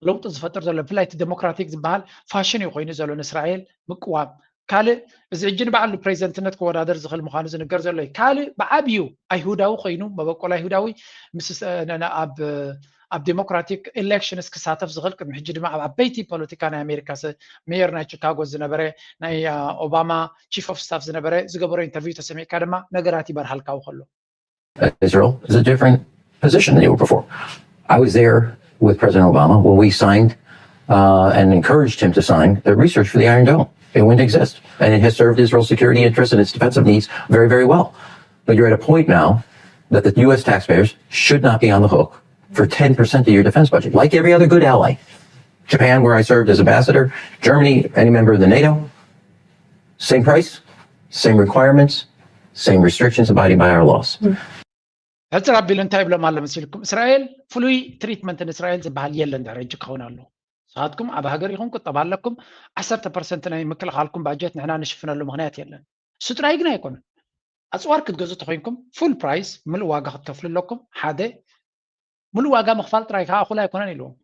ለውጢ ዝፈጥር ዘሎ ብፍላይ እቲ ዴሞክራቲክ ዝበሃል ፋሽን እዩ ኮይኑ ዘሎ ንእስራኤል ምቅዋም ካልእ እዚ ሕጂ ንባዕሉ ፕሬዚደንትነት ክወዳደር ዝኽእል ምዃኑ ዝንገር ዘሎ እዩ ካልእ ብዓብዩ ኣይሁዳዊ ኮይኑ መበቆል ኣይሁዳዊ ምስ ኣብ ዴሞክራቲክ ኤሌክሽንስ ክሳተፍ ዝኽእል ቅድሚ ሕጂ ድማ ኣብ ዓበይቲ ፖለቲካ ናይ ኣሜሪካ ሜየር ናይ ቺካጎ ዝነበረ ናይ ኦባማ ቺፍ ኦፍ ስታፍ ዝነበረ ዝገበሮ ኢንተርቪው ተሰሚዕካ ድማ ነገራት ይበርሃልካዊ ከሎ Israel is a different position than you were before. I was there with President Obama when we signed uh, and encouraged him to sign the research for the Iron Dome. It wouldn't exist. And it has served Israel's security interests and its defensive needs very, very well. But you're at a point now that the U S taxpayers should not be on the hook for ten percent of your defense budget, like every other good ally. Japan, where I served as ambassador, Germany, any member of the NATO, same price, same requirements, same restrictions abiding by our laws. ሕፅር ኣቢሉ እንታይ ይብሎም ኣሎ መሲልኩም? እስራኤል ፍሉይ ትሪትመንት ንእስራኤል ዝበሃል የለን። ዳረጅ ክኸውን ኣሎ። ንስኻትኩም ኣብ ሃገር ኢኹም ቁጠባ ኣለኩም። ዓሰርተ ፐርሰንት ናይ ምክልኻልኩም ባጀት ንሕና ንሽፍነሉ ምኽንያት የለን። እሱ ጥራይ ግን ኣይኮነን። ኣፅዋር ክትገዙ ተኮይንኩም ፉል ፕራይስ፣ ምሉእ ዋጋ ክትከፍሉ ኣለኩም። ሓደ፣ ምሉእ ዋጋ ምኽፋል ጥራይ ከዓ እኹል ኣይኮነን ኢልዎም።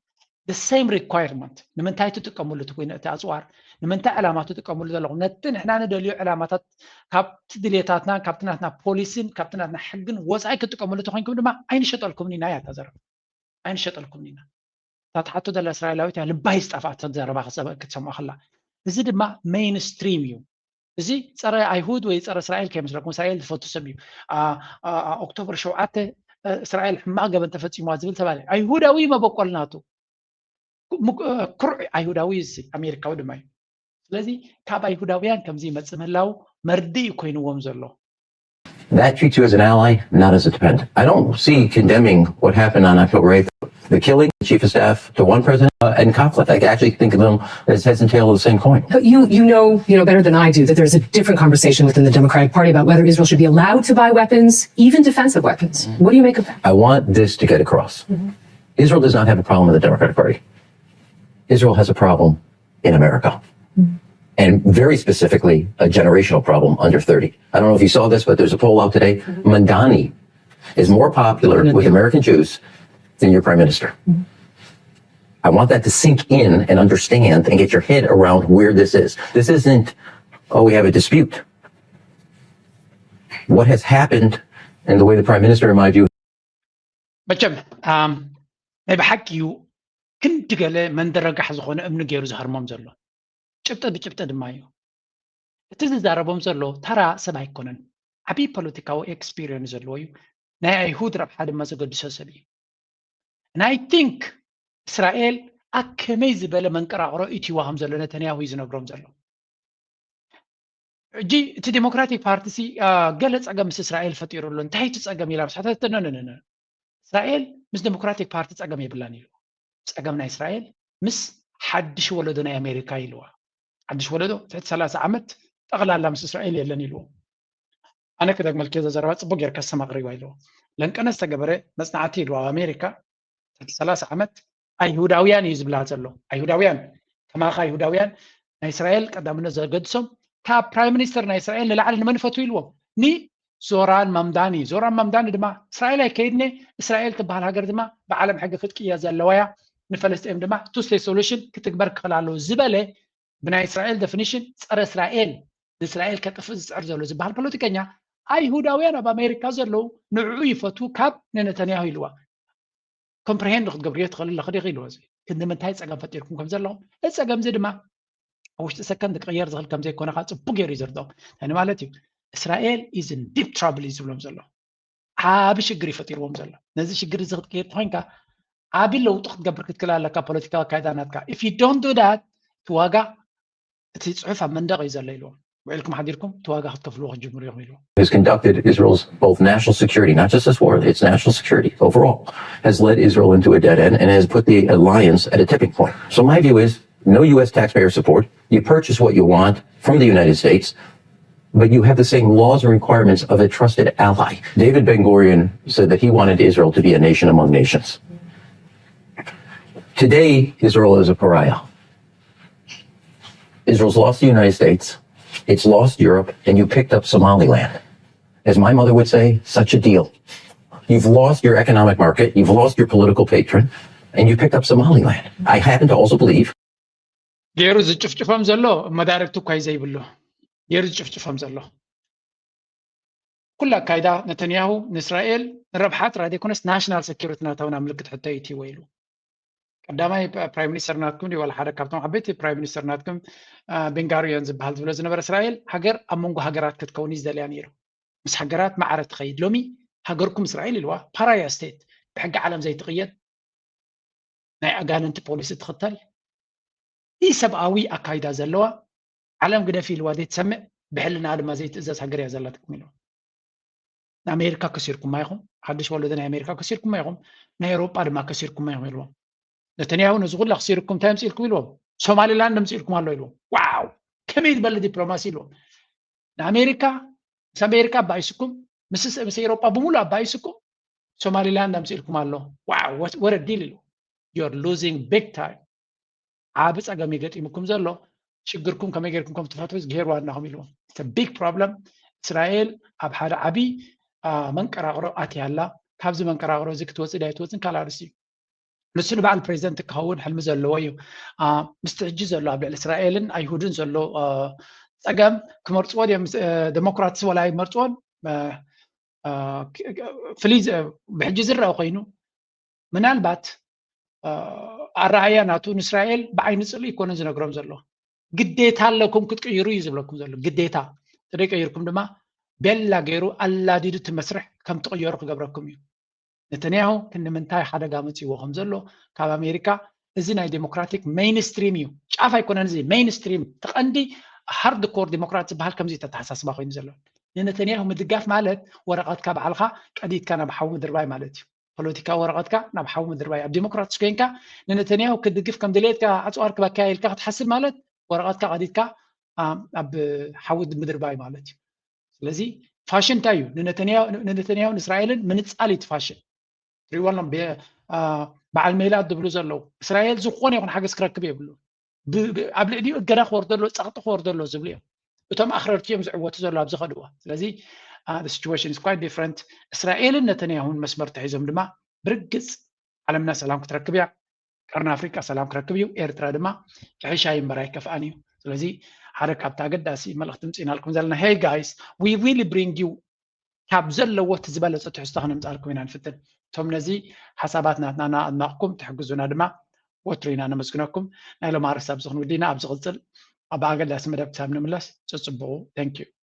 The same requirement። ንምንታይ ትጥቀምሉ እቲ ኩነ እቲ ኣፅዋር? ንምንታይ ዕላማ ትጥቀምሉ ዘለኹም? ነቲ ንሕና ንደልዮ ዕላማታት ካብቲ ድሌታትናን ካብቲ ናትና ፖሊሲን ካብቲ ናትና ሕግን ወፃኢ ክትጥቀምሉ ተኮይንኩም ድማ ኣይንሸጠልኩምን ኢና እያ እታ ዘረባ። ኣይንሸጠልኩምን ኢና። እታ ትሓቶ ዘላ እስራኤላዊት እያ ልባ ይስጠፋ እታ ዘረባ ክትሰምዖ ከላ። እዚ ድማ ሜይንስትሪም እዩ። እዚ ፀረ ኣይሁድ ወይ ፀረ እስራኤል ከይመስለኩም። እስራኤል ዝፈቱ ሰብ እዩ። ኦክቶበር ሸውዓተ እስራኤል ሕማቕ ገበን ተፈፂሙዋ ዝብል ተባለ። ኣይሁዳዊ መበቆል ናቱ ክሩዕ ኣይሁዳዊ እዚ ኣሜሪካዊ ድማ እዩ። ስለዚ ካብ ኣይሁዳውያን ከምዚ ይመፅእ ምህላው መርድእ እዩ ኮይንዎም ዘሎ። That treats you as an ally, not as a dependent. I don't see condemning what happened on October eighth, the killing of the chief of staff to one president uh, in conflict. I actually think of them as heads and tail of the same coin. But you, you know, you know better than I do that there's a different conversation within the Democratic Party about whether Israel should be allowed to buy weapons, even defensive weapons. What do you make of that? I want this to get across. Israel does not have a problem in the Democratic Party. Israel has a problem in America. And very specifically, a generational problem under thirty. I don't know if you saw this, but there's a poll out today. Mamdani is more popular with American Jews than your prime minister. I want that to sink in and understand and get your head around where this is. This isn't, oh, we have a dispute. What has happened and the way the prime minister, in my view, መቸም ናይ ብሓቂ እዩ ክንዲ ገለ መንደረጋሕ ዝኾነ እምኒ ገይሩ ዝሃርሞም ዘሎ። ጭብጢ ብጭብጢ ድማ እዩ። እቲ ዝዛረቦም ዘሎ ተራ ሰብ ኣይኮነን። ዓብዪ ፖለቲካዊ ኤክስፒሪየንስ ዘለዎ እዩ። ናይ ኣይሁድ ረብሓ ድማ ዘገድሶ ሰብ እዩ። ናይ ቲንክ እስራኤል ኣከመይ ዝበለ መንቀራቕሮ ኢትዋ ከም ዘሎ ነተንያሁ እዩ ዝነግሮም ዘሎ። ሕጂ እቲ ዴሞክራቲክ ፓርቲ ሲ ገለ ፀገም ምስ እስራኤል ፈጢሩ ኣሎ። እንታይ እቲ ፀገም ኢላ ምስ ሓተተት፣ እስራኤል ምስ ዴሞክራቲክ ፓርቲ ፀገም የብላን ኢሉ። ፀገም ናይ እስራኤል ምስ ሓድሽ ወለዶ ናይ ኣሜሪካ ኢልዋ። ሓድሽ ወለዶ ትሕቲ ሰላሳ ዓመት ጠቕላላ ምስ እስራኤል የለን ኢልዎ። ኣነ ክደግመልኪ፣ ዘረባ ፅቡቅ ጌርካ ኣስተማቕሪዋ ኢልዎ። ለንቀነ ዝተገበረ መፅናዕቲ ኢልዋ ኣብ ኣሜሪካ ትሕቲ ሰላሳ ዓመት ኣይሁዳውያን እዩ ዝብላ ዘሎ። ኣይሁዳውያን ከማኻ ኣይሁዳውያን ናይ እስራኤል ቀዳምነት ዘገድሶም ካብ ፕራይም ሚኒስተር ናይ እስራኤል ንላዕሊ ንመን ይፈትዉ ኢልዎም? ንዞራን ማምዳኒ። ዞራን ማምዳኒ ድማ እስራኤል ኣይከይድነ፣ እስራኤል ትበሃል ሃገር ድማ ብዓለም ሕጊ ክትቅየር ዘለዋ እያ፣ ንፈለስጤም ድማ ቱ ስቴት ሶሉሽን ክትግበር ክኽእል ኣለዎ ዝበለ ብናይ እስራኤል ደፊኒሽን ፀረ እስራኤል ንእስራኤል ከጥፍእ ዝፅዕር ዘሎ ዝበሃል ፖለቲከኛ ኣይሁዳውያን ኣብ ኣሜሪካ ዘለዉ ንዕኡ ይፈትዉ ካብ ንነተንያሁ ኢልዋ። ኮምፕሪሄንድ ክትገብርዮ ትኽእል ኣለኺ ዲኺ ኢልዎ። እዚ ክንዲ ምንታይ ፀገም ፈጢርኩም ከም ዘለኹም፣ እዚ ፀገም እዚ ድማ ኣብ ውሽጢ ሰከንድ ክቕየር ዝኽእል ከም ዘይኮነ ከዓ ፅቡቅ ገይሩ እዩ ዝርድኦም። እንታይ ማለት እዩ? እስራኤል ኢዝ ኢን ዲፕ ትራብል እዩ ዝብሎም ዘሎ። ዓቢ ሽግር እዩ ፈጢርዎም ዘሎ። ነዚ ሽግር እዚ ክትቅይር ተኾይንካ ዓቢ ለውጢ ክትገብር ክትክእል ኣለካ። ፖለቲካዊ ኣካይዳ ናትካ፣ if you don't do that፣ እቲ ዋጋ እቲ ፅሑፍ ኣብ መንደቕ እዩ ዘሎ ኢልዎም። ውዒልኩም ሓዲርኩም እቲ ዋጋ ክትከፍልዎ ክትጅምሩ ኢኹም ኢልዎም። has conducted Israel's both national security, not just this war, its national security overall, has led Israel into a dead end and has put the alliance at a tipping point. So my view is no U S taxpayer support. You purchase what you want from the United States, but you have the same laws and requirements of a trusted ally. David Ben Gurion said that he wanted Israel to be a nation among nations. Today, Israel is a pariah. Israel's lost the United States, it's lost Europe, and you picked up Somaliland. As my mother would say, such a deal. You've lost your economic market, you've lost your political patron, and you picked up Somaliland. I happen to also believe ገይሩ ዝጭፍጭፎም ዘሎ መዳርግቲ እኳ እዩ ዘይብሉ። ገይሩ ዝጭፍጭፎም ዘሎ ኩሉ ኣካይዳ ነተንያሁ ንእስራኤል ንረብሓ ጥራይ ዘይኮነስ ናሽናል ሴኪሪቲ ናታውና ምልክት ሕቶ እዩ ኢሉ። ቀዳማይ ፕራይም ሚኒስተር ናትኩም ድዩ ዋላ ሓደ ካብቶም ዓበይቲ ፕራይም ሚኒስተር ናትኩም ቤንጋሪዮን ዝበሃል ዝብሎ ዝነበረ እስራኤል ሃገር ኣብ መንጎ ሃገራት ክትከውን እዩ ዝደልያ ነይሩ። ምስ ሃገራት ማዕረ ትኸይድ። ሎሚ ሃገርኩም እስራኤል ኢልዋ ፓራያ ስቴት ብሕጊ ዓለም ዘይትቕየድ ናይ ኣጋንንቲ ፖሊሲ ትኽተል ኢሰብኣዊ ኣካይዳ ዘለዋ፣ ዓለም ግደፍ ኢልዋ ዘይትሰምዕ፣ ብሕልና ድማ ዘይትእዘዝ ሃገር እያ ዘላትኩም ኢልዋ። ንኣሜሪካ ከሲርኩማ ኢኹም፣ ሓድሽ ወለዶ ናይ ኣሜሪካ ከሲርኩማ ኢኹም፣ ናይ ኤውሮጳ ድማ ከሲርኩማ ኢኹም ኢልዎም። ነተንያሁ ነዚ ኩላ ክሲርኩም እንታይ ኣምፅኢልኩም ኢልዎም። ሶማሊላንድ ኣምፅኢልኩም ኣሎ ኢልዎም። ዋው፣ ከመይ ዝበለ ዲፕሎማሲ ኢልዎም። ንኣሜሪካ፣ ምስ ኣሜሪካ ኣባኢስኩም፣ ምስ ምስ ኤውሮጳ ብምሉእ ኣባኢስኩም፣ ሶማሊላንድ ኣምፅኢልኩም ኣሎ። ዋው፣ what a deal ኢልዎም። You're losing big time። ዓቢ ጸገም እዩ ገጢሙኩም ዘሎ። ሽግርኩም ከመይ ጌርኩም ከም ትፈትሑ እግዚኣብሔር ዋናኹም ኢልዎም። It's a big problem። እስራኤል ኣብ ሓደ ዓቢ መንቀራቕሮ ኣትያ ኣላ። ካብዚ መንቀራቕሮ እዚ ክትወጽእ ድያ ኣይትወጽእን ካልእ ኣርእስቲ እዩ። ንሱ ንበዓል ፕሬዚደንት ክኸውን ሕልሚ ዘለዎ እዩ። ምስቲ ሕጂ ዘሎ ኣብ ልዕሊ እስራኤልን ኣይሁድን ዘሎ ጸገም ክመርጽዎ ድዮም፣ ዴሞክራትስ ወላ ኣይመርጽዎን። ፍልይ ብሕጂ ዝረአ ኮይኑ ምናልባት ኣረኣያ ናቱ ንእስራኤል ብዓይኒ ጽልኢ ይኮነን ዝነግሮም ዘሎ። ግዴታ ኣለኩም ክትቅይሩ እዩ ዝብለኩም ዘሎ። ግዴታ ተደይቀይርኩም ድማ ቤላ ገይሩ ኣላዲዱ እቲ መስርሕ ከም ትቕየሩ ክገብረኩም እዩ። ነተንያሁ ክንዲ ምንታይ ሓደጋ መፅዎ ከም ዘሎ ካብ ኣሜሪካ፣ እዚ ናይ ዴሞክራቲክ ሜይንስትሪም እዩ። ጫፍ ኣይኮነን፣ እዚ ሜይንስትሪም፣ ተቐንዲ ሃርድ ኮር ዴሞክራት ዝበሃል ከምዚ ተተሓሳስባ ኮይኑ ዘሎ። ንነተንያሁ ምድጋፍ ማለት ወረቐትካ ባዕልኻ ቀዲድካ ናብ ሓዊ ምድርባይ ማለት እዩ። ፖለቲካዊ ወረቐትካ ናብ ሓዊ ምድርባይ። ኣብ ዴሞክራትስ ኮይንካ ንነተንያሁ ክትድግፍ ከም ድሌትካ ኣፅዋር ክበካያ ኢልካ ክትሓስብ ማለት ወረቐትካ ቀዲድካ ኣብ ሓዊ ምድርባይ ማለት እዩ። ስለዚ ፋሽን እንታይ እዩ? ንነተንያሁ ንእስራኤልን ምንፃል እዩ እቲ ፋሽን። ትሪእዎ ኣለኹም በዓል ሜላት ዝብሉ ዘለዉ እስራኤል ዝኾነ ይኹን ሓገዝ ክረክብ የብሉ። ኣብ ልዕሊኡ እገዳ ክወርደሎ፣ ፀቕጢ ክወርደሎ ዝብሉ እዮም። እቶም ኣኽረርቲ እዮም ዝዕወቱ ዘሎ ኣብዚ ከድዋ። ስለዚ situation is quite different። እስራኤልን ነተንያሁን መስመር ተሒዞም ድማ ብርግፅ ዓለምና ሰላም ክትረክብ እያ። ቀርኒ ኣፍሪቃ ሰላም ክረክብ እዩ። ኤርትራ ድማ ይሕሻ እምበር ኣይከፍኣን እዩ። ስለዚ ሓደ ካብቲ ኣገዳሲ መልእኽቲ ምፅኢናልኩም ዘለና፣ hey guys, we will bring you ካብ ዘለዎ እቲ ዝበለፀ ትሕዝቶ ከነምፃልኩም ኢና ንፍትን። እቶም ነዚ ሓሳባት ናትና እናኣድነቕኩም ትሕግዙና ድማ ወትሩ ኢና ነመስግነኩም። ናይ ሎም ኣርእስቲ ኣብዚ ክንውድእና፣ ኣብ ዝቕፅል ኣብ ኣገዳሲ መደብ ክሳብ ንምለስ ፅፅብቑ። Thank you።